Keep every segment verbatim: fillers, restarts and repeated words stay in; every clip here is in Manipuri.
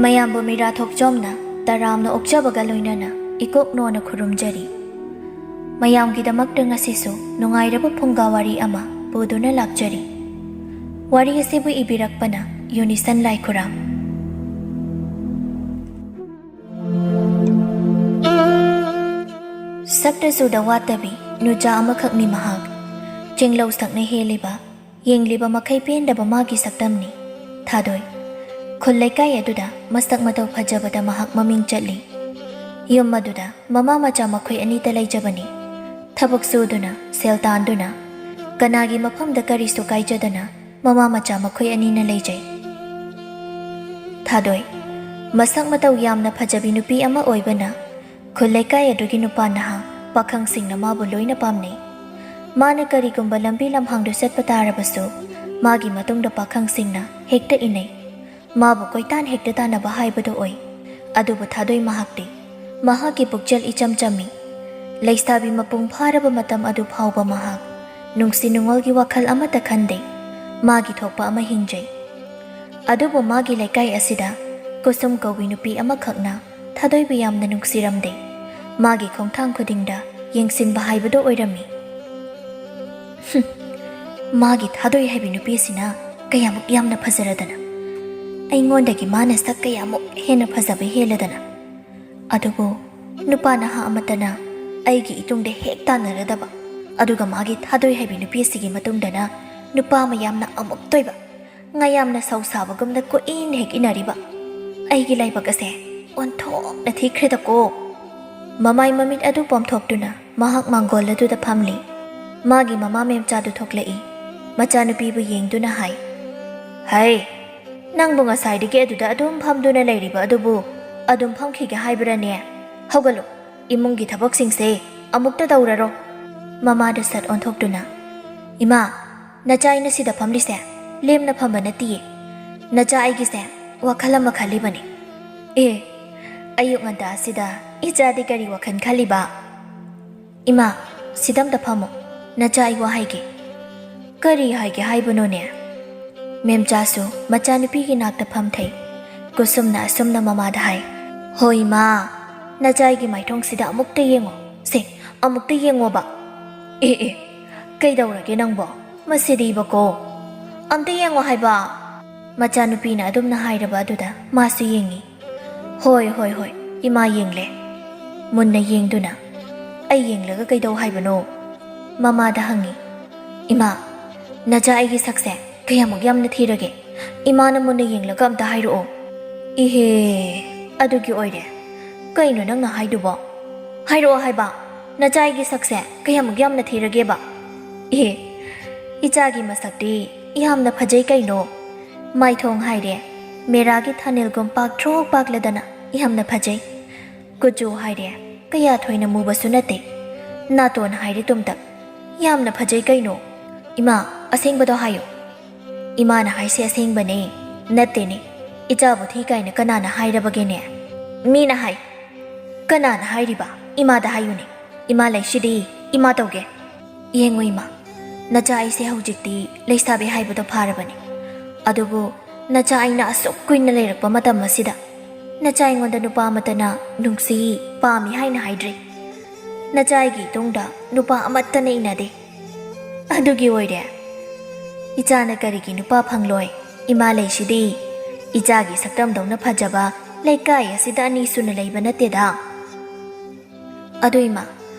ꯃꯌꯥꯝꯕꯨ ꯃꯤꯔꯥ ꯊꯣꯛꯆꯣꯝꯅ ꯇꯔꯥꯝꯅ ꯑꯣꯛꯆꯕꯒ ꯂꯣꯏꯅꯅ ꯏꯀꯣꯛ ꯅꯣꯟꯅ ꯈꯨꯔꯨꯝꯖꯔꯤ꯫ ꯃꯌꯥꯝꯒꯤꯗꯃꯛꯇ ꯉꯁꯤꯁꯨ ꯅꯨꯡꯉꯥꯏꯔꯕ ꯐꯨꯡꯒꯥ ꯋꯥꯔꯤ ꯑꯃ ꯄꯨꯗꯨꯅ ꯂꯥꯛꯆꯔꯤ꯫ ꯋꯥꯔꯤ ꯑꯁꯤꯕꯨ ꯏꯕꯤꯔꯛꯄꯅ ꯌꯨꯅꯤꯁꯟ ꯂꯥꯏꯈꯨꯔꯥꯝ꯫ ꯁꯛꯇ ꯆꯨꯗ ꯋꯥꯠꯇꯕꯤ ꯅꯨꯆꯥ ꯑꯃꯈꯛꯅꯤ ꯃꯍꯥꯛ꯫ ꯆꯤꯡꯂꯧ ꯁꯛꯅ ꯍꯦꯜꯂꯤꯕ, ꯌꯦꯡꯂꯤꯕ ꯃꯈꯩ ꯄꯦꯟꯗꯕ ꯃꯥꯒꯤ ꯁꯛꯇꯝꯅꯤ꯫ ꯊꯥꯗꯣꯏ꯫ ꯈꯨꯜ ꯂꯩꯀꯥꯏ ꯑꯗꯨꯗ ꯃꯁꯛ ꯃꯇꯧ ꯐꯖꯕꯗ ꯃꯍꯥꯛ ꯃꯃꯤꯡ ꯆꯠꯂꯤ꯫ ꯌꯨꯝ ꯑꯗꯨꯗ ꯃꯃꯥ ꯃꯆꯥ ꯃꯈꯣꯏ ꯑꯅꯤꯇ ꯂꯩꯖꯕꯅꯤ꯫ ꯊꯕꯛ ꯁꯨꯗꯨꯅ, ꯁꯦꯜ ꯇꯥꯟꯗꯨꯅ, ꯀꯅꯥꯒꯤ ꯃꯐꯝꯗ ꯀꯔꯤꯁꯨ ꯀꯥꯏꯖꯗꯅ ꯃꯃꯥ ꯃꯆꯥ ꯃꯈꯣꯏ ꯑꯅꯤꯅ ꯂꯩꯖꯩ꯫ ꯊꯥꯗꯣꯏ꯫ ꯃꯁꯛ ꯃꯇꯧ ꯌꯥꯝꯅ ꯐꯖꯕꯤ ꯅꯨꯄꯤ ꯑꯃ ꯑꯣꯏꯕꯅ ꯈꯨꯜ ꯂꯩꯀꯥꯏ ꯑꯗꯨꯒꯤ ꯅꯨꯄꯥ ꯅꯍꯥ ꯄꯥꯈꯪꯁꯤꯡꯅ ꯃꯥꯕꯨ ꯂꯣꯏꯅ ꯄꯥꯝꯅꯩ꯫ ꯃꯥꯅ ꯀꯔꯤꯒꯨꯝꯕ ꯂꯝꯕꯤ ꯂꯝꯍꯥꯡꯗ ꯆꯠꯄ ꯇꯥꯔꯕꯁꯨ ꯃꯥꯒꯤ ꯃꯇꯨꯡꯗ ꯄꯥꯈꯪꯁꯤꯡꯅ ꯍꯦꯛꯇ ꯏꯟꯅꯩ꯫ ꯃꯥꯕꯨ ꯀꯣꯏꯇꯥꯟ ꯍꯦꯛꯇ ꯇꯥꯟꯅꯕ ꯍꯥꯏꯕꯗꯨ ꯑꯣꯏ꯫ ꯑꯗꯨꯕꯨ ꯊꯥꯗꯣꯏ ꯃꯍꯥꯛꯇꯤ ꯃꯍꯥꯛꯀꯤ ꯄꯨꯛꯆꯦꯜ ꯏꯆꯝ ꯆꯝꯃꯤ꯫ ꯂꯩꯁꯥꯕꯤ ꯃꯄꯨꯡ ꯐꯥꯔꯕ ꯃꯇꯝ ꯑꯗꯨ ꯐꯥꯎꯕ ꯃꯍꯥꯛ ꯅꯨꯡꯁꯤ ꯅꯨꯡꯉꯣꯜꯒꯤ ꯋꯥꯈꯜ ꯑꯃꯠꯇ ꯈꯟꯗꯦ꯫ ꯃꯥꯒꯤ ꯊꯣꯛꯄ ꯑꯃ ꯍꯤꯡꯖꯩ꯫ ꯑꯗꯨꯕꯨ ꯃꯥꯒꯤ ꯂꯩꯀꯥꯏ ꯑꯁꯤꯗ ꯀꯨꯁꯨꯝ ꯀꯧꯕꯤ ꯅꯨꯄꯤ ꯑꯃꯈꯛꯅ ꯊꯥꯗꯣꯏꯕꯨ ꯌꯥꯝꯅ ꯅꯨꯡꯁꯤꯔꯝꯗꯦ꯫ ꯃꯥꯒꯤ ꯈꯣꯡꯊꯥꯡ ꯈꯨꯗꯤꯡꯗ ꯌꯦꯡꯁꯤꯟꯕ ꯍꯥꯏꯕꯗꯨ ꯑꯣꯏꯔꯝꯃꯤ꯫ "ꯍꯨꯝ, ꯃꯥꯒꯤ ꯊꯥꯗꯣꯏ ꯍꯥꯏꯕꯤ ꯅꯨꯄꯤꯁꯤꯅ ꯀꯌꯥꯃꯨꯛ ꯌꯥꯝꯅ ꯐꯖꯔꯗꯅ! ꯑꯩꯉꯣꯟꯗꯒꯤ ꯃꯥꯅ ꯁꯛ ꯀꯌꯥꯃꯨꯛ ꯍꯦꯟꯅ ꯐꯖꯕ ꯍꯦꯜꯂꯗꯅ! ꯑꯗꯨꯕꯨ ꯅꯨꯄꯥ ꯅꯍꯥ ꯑꯃꯠꯇꯅ ꯑꯩꯒꯤ ꯏꯇꯨꯡꯗ ꯍꯦꯛ ꯇꯥꯟꯅꯔꯗꯕ, ꯑꯗꯨꯒ ꯃꯥꯒꯤ ꯊꯥꯗꯣꯏ ꯍꯥꯏꯕꯤ ꯅꯨꯄꯤ ꯑꯁꯤꯒꯤ ꯃꯇꯨꯡꯗꯅ ꯅꯨꯄꯥ ꯃꯌꯥꯝꯅ ꯑꯃꯨꯛꯇꯣꯏꯕ, ꯉꯥꯌꯥꯝꯅ ꯁꯧ ꯁꯥꯕꯒꯨꯝꯅ ꯀꯣꯏꯏꯟ ꯍꯦꯛ ꯏꯟꯅꯔꯤꯕ꯫ ꯑꯩꯒꯤ ꯂꯥꯏꯕꯛ ꯑꯁꯦ ꯑꯣꯟꯊꯣꯛꯅ ꯊꯤꯈ꯭ꯔꯦꯗꯀꯣ!" ꯃꯃꯥꯏ ꯃꯃꯤꯠ ꯑꯗꯨ ꯄꯣꯝꯊꯣꯛꯇꯨꯅ ꯃꯍꯥꯛ ꯃꯥꯡꯒꯣꯜ ꯑꯗꯨꯗ ꯐꯝꯂꯤ꯫ ꯃꯥꯒꯤ ꯃꯃꯥ ꯃꯦꯝꯆꯥꯗꯨ ꯊꯣꯛꯂꯛꯏ꯫ ꯃꯆꯥꯅꯨꯄꯤꯕꯨ ꯌꯦꯡꯗꯨꯅ ꯍꯥꯏ, "ꯍꯩ, ꯅꯪꯕꯨ ꯉꯁꯥꯏꯗꯒꯤ ꯑꯗꯨꯗ ꯑꯗꯨꯝ ꯐꯝꯗꯨꯅ ꯂꯩꯔꯤꯕ ꯑꯗꯨꯕꯨ ꯑꯗꯨꯝ ꯐꯝꯈꯤꯒꯦ ꯍꯥꯏꯕ꯭ꯔꯅꯦ? ꯍꯧꯒꯠꯂꯨ, ꯏꯃꯨꯡꯒꯤ ꯊꯕꯛꯁꯤꯡꯁꯦ ꯑꯃꯨꯛꯇ ꯇꯧꯔꯔꯣ꯫" ꯃꯃꯥꯗ ꯁꯠ ꯑꯣꯟꯊꯣꯛꯇꯨꯅ, "ꯏꯃꯥ, ꯅꯆꯥ ꯑꯩꯅ ꯁꯤꯗ ꯐꯝꯂꯤꯁꯦ ꯂꯦꯝꯅ ꯐꯝꯕ ꯅꯠꯇꯤꯌꯦ꯫ ꯅꯆꯥ ꯑꯩꯒꯤꯁꯦ ꯋꯥꯈꯜ ꯑꯃ ꯈꯜꯂꯤꯕꯅꯤ꯫" "ꯑꯦ, ꯑꯌꯨꯛ ꯉꯟꯇꯥ ꯑꯁꯤꯗ ꯏꯆꯥꯗꯤ ꯀꯔꯤ ꯋꯥꯈꯜ ꯈꯜꯂꯤꯕ?" "ꯏꯃꯥ, ꯁꯤꯗꯝꯇ ꯐꯝꯃꯣ, ꯅꯆꯥ ꯑꯩ ꯋꯥ ꯍꯥꯏꯒꯦ꯫" "ꯀꯔꯤ ꯍꯥꯏꯒꯦ ꯍꯥꯏꯕꯅꯣꯅꯦ?" ꯃꯦꯝꯆꯥꯁꯨ ꯃꯆꯥꯅꯨꯄꯤꯒꯤ ꯅꯥꯛꯇ ꯐꯝꯊꯩ꯫ ꯀꯨꯁꯨꯝꯅ ꯑꯁꯨꯝꯅ ꯃꯃꯥꯗ ꯍꯥꯏ, "ꯍꯣꯏ ꯏꯃꯥ, ꯅꯆꯥꯒꯤ ꯃꯥꯏꯊꯣꯡꯁꯤꯗ ꯑꯃꯨꯛꯇ ꯌꯦꯡꯉꯣ꯫ ꯁꯦ, ꯑꯃꯨꯛꯇ ꯌꯦꯡꯉꯣꯕ꯫ ꯑꯦ, ꯑꯦ, ꯀꯩꯗꯧꯔꯒꯦ ꯅꯪꯕꯣ? ꯃꯁꯤꯗꯤꯕꯀꯣ꯫ ꯑꯝꯇ ꯌꯦꯡꯉꯣ ꯍꯥꯏꯕ꯫" ꯃꯆꯥꯅꯨꯄꯤꯅ ꯑꯗꯨꯝꯅ ꯍꯥꯏꯔꯕ ꯑꯗꯨꯗ ꯃꯥꯁꯨ ꯌꯦꯡꯉꯤ꯫ "ꯍꯣꯏ, ꯍꯣꯏ, ꯍꯣꯏ, ꯏꯃꯥ ꯌꯦꯡꯂꯦ꯫" ꯃꯨꯟꯅ ꯌꯦꯡꯗꯨꯅ, "ꯑꯩ ꯌꯦꯡꯂꯒ ꯀꯩꯗꯧ ꯍꯥꯏꯕꯅꯣ?" ꯃꯃꯥꯗ ꯍꯪꯉꯤ꯫ "ꯏꯃꯥ, ꯅꯆꯥ ꯑꯩꯒꯤ ꯁꯛꯁꯦ ꯀꯌꯥꯃꯨꯛ ꯌꯥꯝꯅ ꯊꯤꯔꯒꯦ? ꯏꯃꯥꯅ ꯃꯨꯟꯅ ꯌꯦꯡꯂꯒ ꯑꯝꯇ ꯍꯥꯏꯔꯛꯑꯣ꯫" "ꯏꯍꯦ, ꯑꯗꯨꯒꯤ ꯑꯣꯏꯔꯦ꯫ ꯀꯩꯅꯣ ꯅꯪꯅ ꯍꯥꯏꯗꯨꯕꯣ? ꯍꯥꯏꯔꯛꯑꯣ ꯍꯥꯏꯕ, ꯅꯆꯥ ꯑꯩꯒꯤ ꯁꯛꯁꯦ ꯀꯌꯥꯃꯨꯛ ꯌꯥꯝꯅ ꯊꯤꯔꯒꯦꯕ?" "ꯏꯍꯦ, ꯏꯆꯥꯒꯤ ꯃꯁꯛꯇꯤ ꯌꯥꯝꯅ ꯐꯖꯩ ꯀꯩꯅꯣ꯫ ꯃꯥꯏꯊꯣꯡ ꯍꯥꯏꯔꯦ, ꯃꯦꯔꯥꯒꯤ ꯊꯥꯅꯦꯜꯒꯨꯝ ꯄꯥꯛꯊ꯭ꯔꯣꯛ ꯄꯥꯛꯂꯗꯅ ꯌꯥꯝꯅ ꯐꯖꯩ꯫ ꯀꯨꯆꯨ ꯍꯥꯏꯔꯦ, ꯀꯌꯥ ꯊꯣꯏꯅ ꯃꯨꯕꯁꯨ ꯅꯠꯇꯦ꯫ ꯅꯥꯇꯣꯟ ꯍꯥꯏꯔꯦ ꯇꯨꯝꯇꯛ, ꯌꯥꯝꯅ ꯐꯖꯩ ꯀꯩꯅꯣ꯫ ꯏꯃꯥ, ꯑꯁꯦꯡꯕꯗꯣ ꯍꯥꯏꯌꯨ꯫" "ꯏꯃꯥꯅ ꯍꯥꯏꯁꯦ ꯑꯁꯦꯡꯕꯅꯦ꯫ ꯅꯠꯇꯦꯅꯦ, ꯏꯆꯥꯕꯨ ꯊꯤ ꯀꯥꯏꯅ ꯀꯅꯥꯅ ꯍꯥꯏꯔꯕꯒꯦꯅꯦ?" "ꯃꯤꯅ ꯍꯥꯏ꯫" "ꯀꯅꯥꯅ ꯍꯥꯏꯔꯤꯕ? ꯏꯃꯥꯗ ꯍꯥꯏꯌꯨꯅꯦ꯫ ꯏꯃꯥ ꯂꯩꯁꯤꯗꯤ, ꯏꯃꯥ ꯇꯧꯒꯦ꯫ ꯌꯦꯡꯉꯨ ꯏꯃꯥ, ꯅꯆꯥ ꯑꯩꯁꯦ ꯍꯧꯖꯤꯛꯇꯤ ꯂꯩꯁꯥꯕꯤ ꯍꯥꯏꯕꯗꯣ ꯐꯥꯔꯕꯅꯤ꯫ ꯑꯗꯨꯕꯨ ꯅꯆꯥ ꯑꯩꯅ ꯑꯁꯨꯛ ꯀꯨꯏꯅ ꯂꯩꯔꯛꯄ ꯃꯇꯝ ꯑꯁꯤꯗ ꯅꯆꯥ ꯑꯩꯉꯣꯟꯗ ꯅꯨꯄꯥ ꯑꯃꯠꯇꯅ ꯅꯨꯡꯁꯤ, ꯄꯥꯝꯃꯤ ꯍꯥꯏꯅ ꯍꯥꯏꯗ꯭ꯔꯤ꯫ ꯅꯆꯥ ꯑꯩꯒꯤ ꯏꯇꯨꯡꯗ ꯅꯨꯄꯥ ꯑꯃꯠꯇꯅ ꯏꯟꯅꯗꯦ꯫ ꯑꯗꯨꯒꯤ ꯑꯣꯏꯔꯦ ꯏꯆꯥꯅ ꯀꯔꯤꯒꯤ ꯅꯨꯄꯥ ꯐꯪꯂꯣꯏ? ꯏꯃꯥ ꯂꯩꯁꯤꯗꯤ꯫ ꯏꯆꯥꯒꯤ ꯁꯛꯇꯝꯗꯧꯅ ꯐꯖꯕ ꯂꯩꯀꯥꯏ ꯑꯁꯤꯗ ꯑꯅꯤ ꯁꯨꯅ ꯂꯩꯕ ꯅꯠꯇꯦꯗ꯫" "ꯑꯗꯨ ꯏꯃꯥ,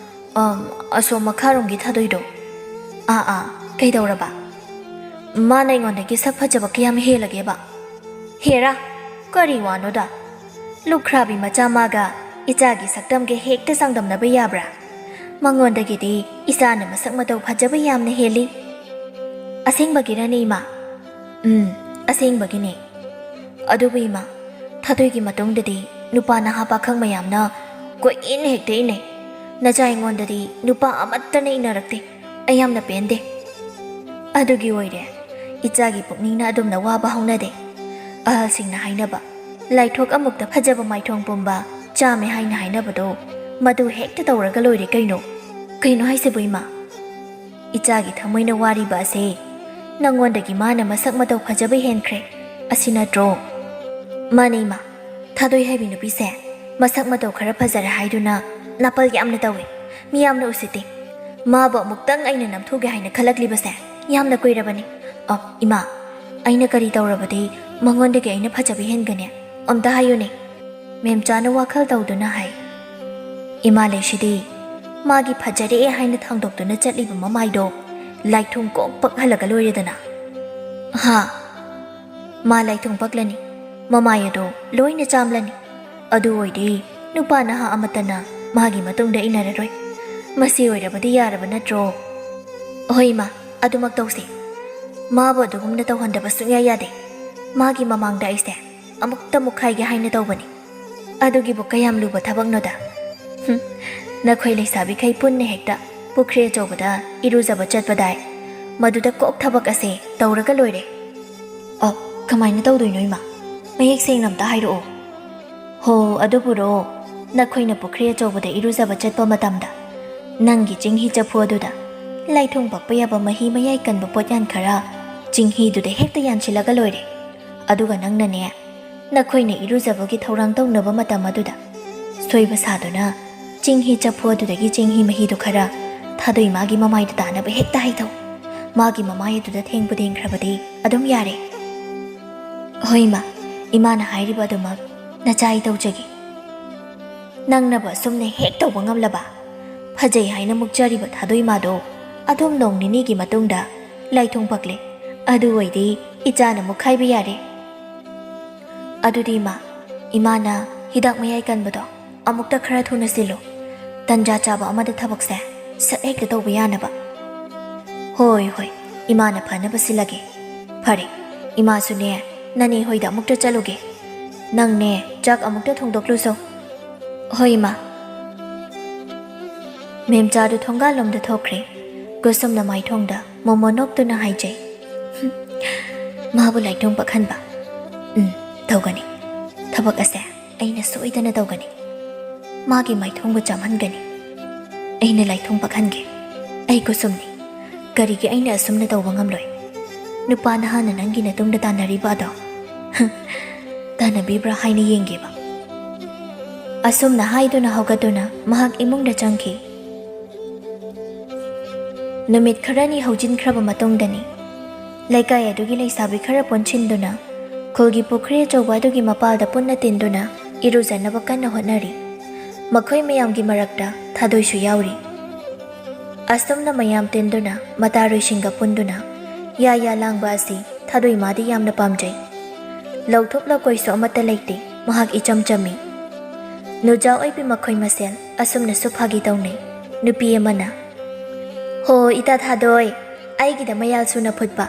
ꯑꯝ, ꯑꯁꯣꯝ ꯃꯈꯥꯔꯣꯝꯒꯤ ꯊꯥꯗꯣꯏꯗꯣ?" "ꯑꯥ, ꯑꯥ, ꯀꯩꯗꯧꯔꯕ? ꯃꯥꯅ ꯑꯩꯉꯣꯟꯗꯒꯤ ꯁꯛ ꯐꯖꯕ ꯀꯌꯥꯝ ꯍꯦꯜꯂꯒꯦꯕ?" "ꯍꯦꯔꯥ, ꯀꯔꯤ ꯋꯥꯅꯣꯗ? ꯂꯨꯈ꯭ꯔꯥꯕꯤ ꯃꯆꯥ ꯃꯥꯒ ꯏꯆꯥꯒꯤ ꯁꯛꯇꯝꯒ ꯍꯦꯛꯇ ꯆꯥꯡꯗꯝꯅꯕ ꯌꯥꯕ꯭ꯔꯥ? ꯃꯉꯣꯟꯗꯒꯤꯗꯤ ꯏꯆꯥꯅ ꯃꯁꯛ ꯃꯇꯧ ꯐꯖꯕ ꯌꯥꯝꯅ ꯍꯦꯜꯂꯤ꯫" "ꯑꯁꯦꯡꯕꯒꯤꯔꯅꯦ ꯏꯃꯥ?" "ꯎꯝ, ꯑꯁꯦꯡꯕꯒꯤꯅꯦ꯫ ꯑꯗꯨꯕꯨ ꯏꯃꯥ, ꯊꯥꯗꯣꯏꯒꯤ ꯃꯇꯨꯡꯗꯗꯤ ꯅꯨꯄꯥ ꯅꯍꯥ ꯄꯥꯈꯪ ꯃꯌꯥꯝꯅ ꯀꯣꯏꯏꯟ ꯍꯦꯛꯇ ꯏꯟꯅꯩ꯫ ꯅꯆꯥ ꯑꯩꯉꯣꯟꯗꯗꯤ ꯅꯨꯄꯥ ꯑꯃꯠꯇꯅ ꯏꯟꯅꯔꯛꯇꯦ꯫ ꯑꯩ ꯌꯥꯝꯅ ꯄꯦꯟꯗꯦ꯫" "ꯑꯗꯨꯒꯤ ꯑꯣꯏꯔꯦ ꯏꯆꯥꯒꯤ ꯄꯨꯛꯅꯤꯡꯅ ꯑꯗꯨꯝꯅ ꯋꯥꯕ ꯍꯧꯅꯗꯦ꯫ ꯑꯍꯜꯁꯤꯡꯅ ꯍꯥꯏꯅꯕ, ꯂꯥꯏꯊꯣꯛ ꯑꯃꯨꯛꯇ ꯐꯖꯕ ꯃꯥꯏꯊꯣꯡ ꯄꯨꯝꯕ ꯆꯥꯝꯃꯦ ꯍꯥꯏꯅ ꯍꯥꯏꯅꯕꯗꯣ, ꯃꯗꯨ ꯍꯦꯛꯇ ꯇꯧꯔꯒ ꯂꯣꯏꯔꯦ ꯀꯩꯅꯣ꯫" "ꯀꯩꯅꯣ ꯍꯥꯏꯁꯤꯕꯨ ꯏꯃꯥ? ꯏꯆꯥꯒꯤ ꯊꯃꯣꯏꯅ ꯋꯥꯔꯤꯕ ꯑꯁꯦ ꯅꯪꯉꯣꯟꯗꯒꯤ ꯃꯥꯅ ꯃꯁꯛ ꯃꯇꯧ ꯐꯖꯕ ꯍꯦꯟꯈ꯭ꯔꯦ, ꯑꯁꯤ ꯅꯠꯇ꯭ꯔꯣ?" ꯃꯥꯅꯦ ꯏꯃꯥ, ꯊꯥꯗꯣꯏ ꯍꯥꯏꯕꯤ ꯅꯨꯄꯤꯁꯦ ꯃꯁꯛ ꯃꯇꯧ ꯈꯔ ꯐꯖꯔꯦ ꯍꯥꯏꯗꯨꯅ ꯅꯥꯄꯜ ꯌꯥꯝꯅ ꯇꯧꯏ, ꯃꯤ ꯌꯥꯝꯅ ꯎꯁꯤꯠꯇꯦ꯫ ꯃꯥꯕꯨ ꯑꯃꯨꯛꯇꯪ ꯑꯩꯅ ꯅꯝꯊꯨꯒꯦ ꯍꯥꯏꯅ ꯈꯜꯂꯛꯂꯤꯕꯁꯦ ꯌꯥꯝꯅ ꯀꯨꯏꯔꯕꯅꯤ꯫ ꯑ, ꯏꯃꯥ, ꯑꯩꯅ ꯀꯔꯤ ꯇꯧꯔꯕꯗꯤ ꯃꯉꯣꯟꯗꯒꯤ ꯑꯩꯅ ꯐꯖꯕ ꯍꯦꯟꯒꯅꯤ? ꯑꯝꯇ ꯍꯥꯏꯌꯨꯅꯦ꯫ ꯃꯦꯝꯆꯥꯅ ꯋꯥꯈꯜ ꯇꯧꯗꯨꯅ ꯍꯥꯏ꯫ ꯏꯃꯥ ꯂꯩꯁꯤꯗꯤ ꯃꯥꯒꯤ ꯐꯖꯔꯦ ꯍꯥꯏꯅ ꯊꯥꯡꯗꯣꯛꯇꯨꯅ ꯆꯠꯂꯤꯕ ꯃꯃꯥꯏꯗꯣ ꯂꯥꯏꯊꯨꯡ ꯀꯣꯛ ꯄꯛꯍꯜꯂꯒ ꯂꯣꯏꯔꯦꯗꯅ꯫ ꯍꯥ? ꯃꯥ ꯂꯥꯏꯊꯨꯡ ꯄꯛꯂꯅꯤ, ꯃꯃꯥꯏ ꯑꯗꯣ ꯂꯣꯏꯅ ꯆꯥꯝꯂꯅꯤ꯫ ꯑꯗꯨ ꯑꯣꯏꯗꯤ ꯅꯨꯄꯥ ꯅꯍꯥ ꯑꯃꯠꯇꯅ ꯃꯥꯒꯤ ꯃꯇꯨꯡꯗ ꯏꯟꯅꯔꯔꯣꯏ꯫ ꯃꯁꯤ ꯑꯣꯏꯔꯕꯗꯤ ꯌꯥꯔꯕ ꯅꯠꯇ꯭ꯔꯣ? ꯍꯣꯏ ꯏꯃꯥ, ꯑꯗꯨꯃꯛ ꯇꯧꯁꯤ꯫ ꯃꯥꯕꯨ ꯑꯗꯨꯒꯨꯝꯅ ꯇꯧꯍꯟꯗꯕ ꯁꯨꯡꯌꯥ ꯌꯥꯗꯦ꯫ ꯃꯥꯒꯤ ꯃꯃꯥꯡꯗ ꯑꯩꯁꯦ ꯑꯃꯨꯛꯇ ꯃꯨꯛꯈꯥꯏꯒꯦ ꯍꯥꯏꯅ ꯇꯧꯕꯅꯤ꯫ ꯑꯗꯨꯒꯤꯕꯨ ꯀꯌꯥꯝ ꯂꯨꯕ ꯊꯕꯛꯅꯣꯗ? ꯍꯨꯝ, ꯅꯈꯣꯏ ꯂꯩꯁꯥꯕꯤꯈꯩ ꯄꯨꯟꯅ ꯍꯦꯛꯇ ꯄꯨꯈ꯭ꯔꯤ ꯑꯆꯧꯕꯗ ꯏꯔꯨꯖꯕ ꯆꯠꯄꯗꯥꯏ, ꯃꯗꯨꯗ ꯀꯣꯛ ꯊꯕꯛ ꯑꯁꯦ ꯇꯧꯔꯒ ꯂꯣꯏꯔꯦ꯫ ꯑꯣ, ꯀꯃꯥꯏꯅ ꯇꯧꯗꯣꯏꯅꯣ ꯏꯃꯥ? ꯃꯌꯦꯛ ꯁꯦꯡꯅ ꯑꯝꯇ ꯍꯥꯏꯔꯛꯑꯣ꯫ ꯍꯣ, ꯑꯗꯨꯕꯨꯔꯣ, ꯅꯈꯣꯏꯅ ꯄꯨꯈ꯭ꯔꯤ ꯑꯆꯧꯕꯗ ꯏꯔꯨꯖꯕ ꯆꯠꯄ ꯃꯇꯝꯗ ꯅꯪꯒꯤ ꯆꯤꯡꯍꯤ ꯆꯐꯨ ꯑꯗꯨꯗ ꯂꯥꯏꯊꯨꯡ ꯄꯛꯄ ꯌꯥꯕ ꯃꯍꯤ ꯃꯌꯥꯏ ꯀꯟꯕ ꯄꯣꯠꯌꯥꯟ ꯈꯔ ꯆꯤꯡꯍꯤꯗꯨꯗ ꯍꯦꯛꯇ ꯌꯥꯟꯁꯤꯜꯂꯒ ꯂꯣꯏꯔꯦ꯫ ꯑꯗꯨꯒ ꯅꯪꯅꯅꯦ, ꯅꯈꯣꯏꯅ ꯏꯔꯨꯖꯕꯒꯤ ꯊꯧꯔꯥꯡ ꯇꯧꯅꯕ ꯃꯇꯝ ꯑꯗꯨꯗ ꯁꯣꯏꯕ ꯁꯥꯗꯨꯅ ꯆꯤꯡꯍꯤ ꯆꯐꯨ ꯑꯗꯨꯗꯒꯤ ꯆꯤꯡꯍꯤ ꯃꯍꯤꯗꯨ ꯈꯔ ꯊꯥꯗꯣꯏ ꯃꯥꯒꯤ ꯃꯃꯥꯏꯗ ꯇꯥꯅꯕ ꯍꯦꯛꯇ ꯍꯩꯊꯧ꯫ ꯃꯥꯒꯤ ꯃꯃꯥꯏ ꯑꯗꯨꯗ ꯊꯦꯡꯕꯨ ꯊꯦꯡꯈ꯭ꯔꯕꯗꯤ ꯑꯗꯨꯝ ꯌꯥꯔꯦ꯫ ꯍꯣꯏ ꯏꯃꯥ, ꯏꯃꯥꯅ ꯍꯥꯏꯔꯤꯕ ꯑꯗꯨꯃꯛ ꯅꯆꯥ ꯑꯩ ꯇꯧꯖꯒꯦ꯫ ꯅꯪꯅꯕꯨ ꯑꯁꯨꯝꯅ ꯍꯦꯛ ꯇꯧꯕ ꯉꯝꯂꯕ? ꯐꯖꯩ ꯍꯥꯏꯅ ꯃꯨꯛꯆꯔꯤꯕ ꯊꯥꯗꯣꯏ ꯃꯥꯗꯣ ꯑꯗꯨꯝ ꯅꯣꯡ ꯅꯤꯅꯤꯒꯤ ꯃꯇꯨꯡꯗ ꯂꯥꯏꯊꯨꯡ ꯄꯛꯂꯦ꯫ ꯑꯗꯨ ꯑꯣꯏꯗꯤ ꯏꯆꯥꯅ ꯃꯨꯛꯈꯥꯏꯕ ꯌꯥꯔꯦ꯫ ꯑꯗꯨꯗꯤ ꯏꯃꯥ, ꯏꯃꯥꯅ ꯍꯤꯗꯥꯛ ꯃꯌꯥꯏ ꯀꯟꯕꯗꯣ ꯑꯃꯨꯛꯇ ꯈꯔ ꯊꯨꯅ ꯁꯤꯜꯂꯨ꯫ ꯇꯟꯖꯥ ꯆꯥꯕ ꯑꯃꯗ ꯊꯕꯛꯁꯦ ꯁꯠ ꯍꯦꯛꯇ ꯇꯧꯕ ꯌꯥꯅꯕ꯫ ꯍꯣꯏ, ꯍꯣꯏ, ꯏꯃꯥꯅ ꯐꯅꯕ ꯁꯤꯜꯂꯒꯦ꯫ ꯐꯔꯦ, ꯏꯃꯥꯁꯨꯅꯦ, ꯅꯅꯦ ꯍꯣꯏꯗ ꯑꯃꯨꯛꯇ ꯆꯠꯂꯨꯒꯦ꯫ ꯅꯪꯅꯦ, ꯆꯥꯛ ꯑꯃꯨꯛꯇ ꯊꯣꯡꯗꯣꯛꯂꯨꯁꯣ꯫ ꯍꯣꯏ, ꯏꯃꯥ꯫ ꯃꯦꯝꯆꯥꯗꯨ ꯊꯣꯡꯒꯥꯜꯂꯣꯝꯗ ꯊꯣꯛꯈ꯭ꯔꯦ꯫ ꯀꯨꯁꯨꯝꯅ ꯃꯥꯏꯊꯣꯡꯗ ꯃꯣꯃꯣ ꯅꯣꯛꯇꯨꯅ ꯍꯥꯏꯖꯩ, "ꯃꯥꯕꯨ ꯂꯥꯏꯊꯨꯡ ꯄꯛꯍꯟꯕ꯫ ꯎꯝ, ꯇꯧꯒꯅꯤ꯫ ꯊꯕꯛ ꯑꯁꯦ ꯑꯩꯅ ꯁꯣꯏꯗꯅ ꯇꯧꯒꯅꯤ꯫ ꯃꯥꯒꯤ ꯃꯥꯏꯊꯣꯡꯕꯨ ꯆꯥꯝꯍꯟꯒꯅꯤ꯫ ꯑꯩꯅ ꯂꯥꯏꯊꯨꯡ ꯄꯛꯍꯟꯒꯦ꯫ ꯑꯩ ꯀꯨꯁꯨꯝꯅꯤ꯫ ꯀꯔꯤꯒꯤ ꯑꯩꯅ ꯑꯁꯨꯝꯅ ꯇꯧꯕ ꯉꯝꯂꯣꯏ? ꯅꯨꯄꯥ ꯅꯍꯥꯅ ꯅꯪꯒꯤ ꯅꯇꯨꯡꯗ ꯇꯥꯟꯅꯔꯤꯕ ꯑꯗꯣ?" ꯇꯥꯟꯅꯕꯤꯕ꯭ꯔꯥ ꯍꯥꯏꯅ ꯌꯦꯡꯒꯦꯕ꯫ ꯑꯁꯨꯝꯅ ꯍꯥꯏꯗꯨꯅ ꯍꯧꯒꯠꯇꯨꯅ ꯃꯍꯥꯛ ꯏꯃꯨꯡꯗ ꯆꯪꯈꯤ꯫ ꯅꯨꯃꯤꯠ ꯈꯔꯅꯤ ꯍꯧꯖꯤꯟꯈ꯭ꯔꯕ ꯃꯇꯨꯡꯗꯅꯤ, ꯂꯩꯀꯥꯏ ꯑꯗꯨꯒꯤ ꯂꯩꯁꯥꯕꯤ ꯈꯔ ꯄꯨꯟꯁꯤꯟꯗꯨꯅ ꯈꯨꯜꯒꯤ ꯄꯨꯈ꯭ꯔꯤ ꯑꯆꯧꯕ ꯑꯗꯨꯒꯤ ꯃꯄꯥꯜꯗ ꯄꯨꯟꯅ ꯇꯤꯟꯗꯨꯅ ꯏꯔꯨꯖꯅꯕ ꯀꯟꯅ ꯍꯣꯠꯅꯔꯤ꯫ ꯃꯈꯣꯏ ꯃꯌꯥꯝꯒꯤ ꯃꯔꯛꯇ ꯊꯥꯗꯣꯏꯁꯨ ꯌꯥꯎꯔꯤ꯫ ꯑꯁꯨꯝꯅ ꯃꯌꯥꯝ ꯇꯤꯟꯗꯨꯅ ꯃꯇꯥꯔꯣꯏꯁꯤꯡꯒ ꯄꯨꯟꯗꯨꯅ ꯌꯥ ꯌꯥ ꯂꯥꯡꯕ ꯑꯁꯤ ꯊꯥꯗꯣꯏ ꯃꯥꯗꯤ ꯌꯥꯝꯅ ꯄꯥꯝꯖꯩ꯫ ꯂꯧꯊꯣꯛ ꯂꯧꯀꯣꯏꯁꯨ ꯑꯃꯠꯇ ꯂꯩꯇꯦ, ꯃꯍꯥꯛ ꯏꯆꯝ ꯆꯝꯃꯤ꯫ ꯅꯨꯖꯥ ꯑꯣꯏꯕꯤ ꯃꯈꯣꯏ ꯃꯁꯦꯜ ꯑꯁꯨꯝꯅꯁꯨ ꯐꯥꯒꯤ ꯇꯧꯅꯩ꯫ ꯅꯨꯄꯤ ꯑꯃꯅ, "ꯍꯣ, ꯏꯇꯥ ꯊꯥꯗꯣꯏ, ꯑꯩꯒꯤꯗ ꯃꯌꯥꯜ ꯁꯨꯅ ꯐꯨꯠꯄ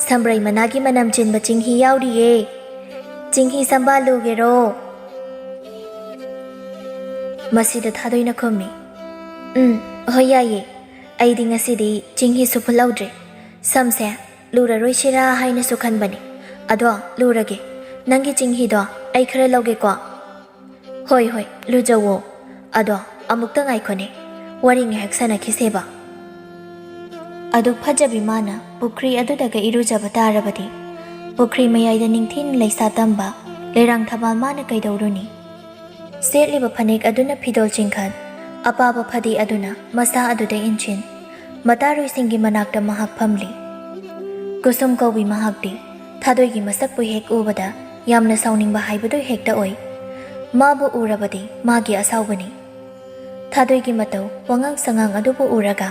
ꯁꯝꯕ꯭ꯔꯩ ꯃꯅꯥꯒꯤ ꯃꯅꯝ ꯆꯦꯟꯕ ꯆꯤꯡꯍꯤ ꯌꯥꯎꯔꯤꯌꯦ꯫ ꯆꯤꯡꯍꯤ ꯁꯝꯕꯥꯜꯂꯨꯒꯦꯔꯣ?" ꯃꯁꯤꯗ ꯊꯥꯗꯣꯏꯅ ꯈꯨꯝꯃꯤ, "ꯎꯝ, ꯍꯣꯏ, ꯌꯥꯏꯌꯦ꯫ ꯑꯩꯗꯤ ꯉꯁꯤꯗꯤ ꯆꯤꯡꯍꯤꯁꯨ ꯐꯨꯠꯍꯧꯗ꯭ꯔꯦ꯫ ꯁꯝꯁꯦ ꯂꯨꯔꯔꯣꯏꯁꯤꯔꯥ ꯍꯥꯏꯅꯁꯨ ꯈꯟꯕꯅꯤ꯫ ꯑꯗꯣ ꯂꯨꯔꯒꯦ꯫ ꯅꯪꯒꯤ ꯆꯤꯡꯍꯤꯗꯣ ꯑꯩ ꯈꯔ ꯂꯧꯒꯦꯀꯣ?" "ꯍꯣꯏ, ꯍꯣꯏ, ꯂꯨꯖꯧꯋꯣ꯫ ꯑꯗꯣ ꯑꯃꯨꯛꯇ ꯉꯥꯏꯈꯣꯅꯦ, ꯋꯥꯔꯤ ꯉꯥꯏꯍꯥꯛ ꯁꯥꯟꯅꯈꯤꯁꯦꯕ꯫" ꯑꯗꯨꯛ ꯐꯖꯕꯤ ꯃꯥꯅ ꯄꯨꯈ꯭ꯔꯤ ꯑꯗꯨꯗꯒ ꯏꯔꯨꯖꯕ ꯇꯥꯔꯕꯗꯤ, ꯄꯨꯈ꯭ꯔꯤ ꯃꯌꯥꯏꯗ ꯅꯤꯡꯊꯤꯅ ꯂꯩꯁꯥ ꯇꯝꯕ ꯂꯩꯔꯥꯡ ꯊꯝꯕꯥꯜ ꯃꯥꯅ ꯀꯩꯗꯧꯔꯨꯅꯤ? ꯁꯦꯠꯂꯤꯕ ꯐꯅꯦꯛ ꯑꯗꯨꯅ ꯐꯤꯗꯣꯜ ꯆꯤꯡꯈꯠ, ꯑꯄꯥꯕ ꯐꯗꯤ ꯑꯗꯨꯅ ꯃꯁꯥ ꯑꯗꯨꯗ ꯏꯟꯁꯤꯟ, ꯃꯇꯥꯔꯣꯏꯁꯤꯡꯒꯤ ꯃꯅꯥꯛꯇ ꯃꯍꯥꯛ ꯐꯝꯂꯤ꯫ ꯀꯨꯁꯨꯝ ꯀꯧꯕꯤ ꯃꯍꯥꯛꯇꯤ ꯊꯥꯗꯣꯏꯒꯤ ꯃꯁꯛꯄꯨ ꯍꯦꯛ ꯎꯕꯗ ꯌꯥꯝꯅ ꯁꯥꯎꯅꯤꯡꯕ ꯍꯥꯏꯕꯗꯨ ꯍꯦꯛꯇ ꯑꯣꯏ꯫ ꯃꯥꯕꯨ ꯎꯔꯕꯗꯤ ꯃꯥꯒꯤ ꯑꯁꯥꯎꯕꯅꯤ꯫ ꯊꯥꯗꯣꯏꯒꯤ ꯃꯇꯧ, ꯋꯥꯉꯥꯡ ꯁꯉꯥꯡ ꯑꯗꯨꯕꯨ ꯎꯔꯒ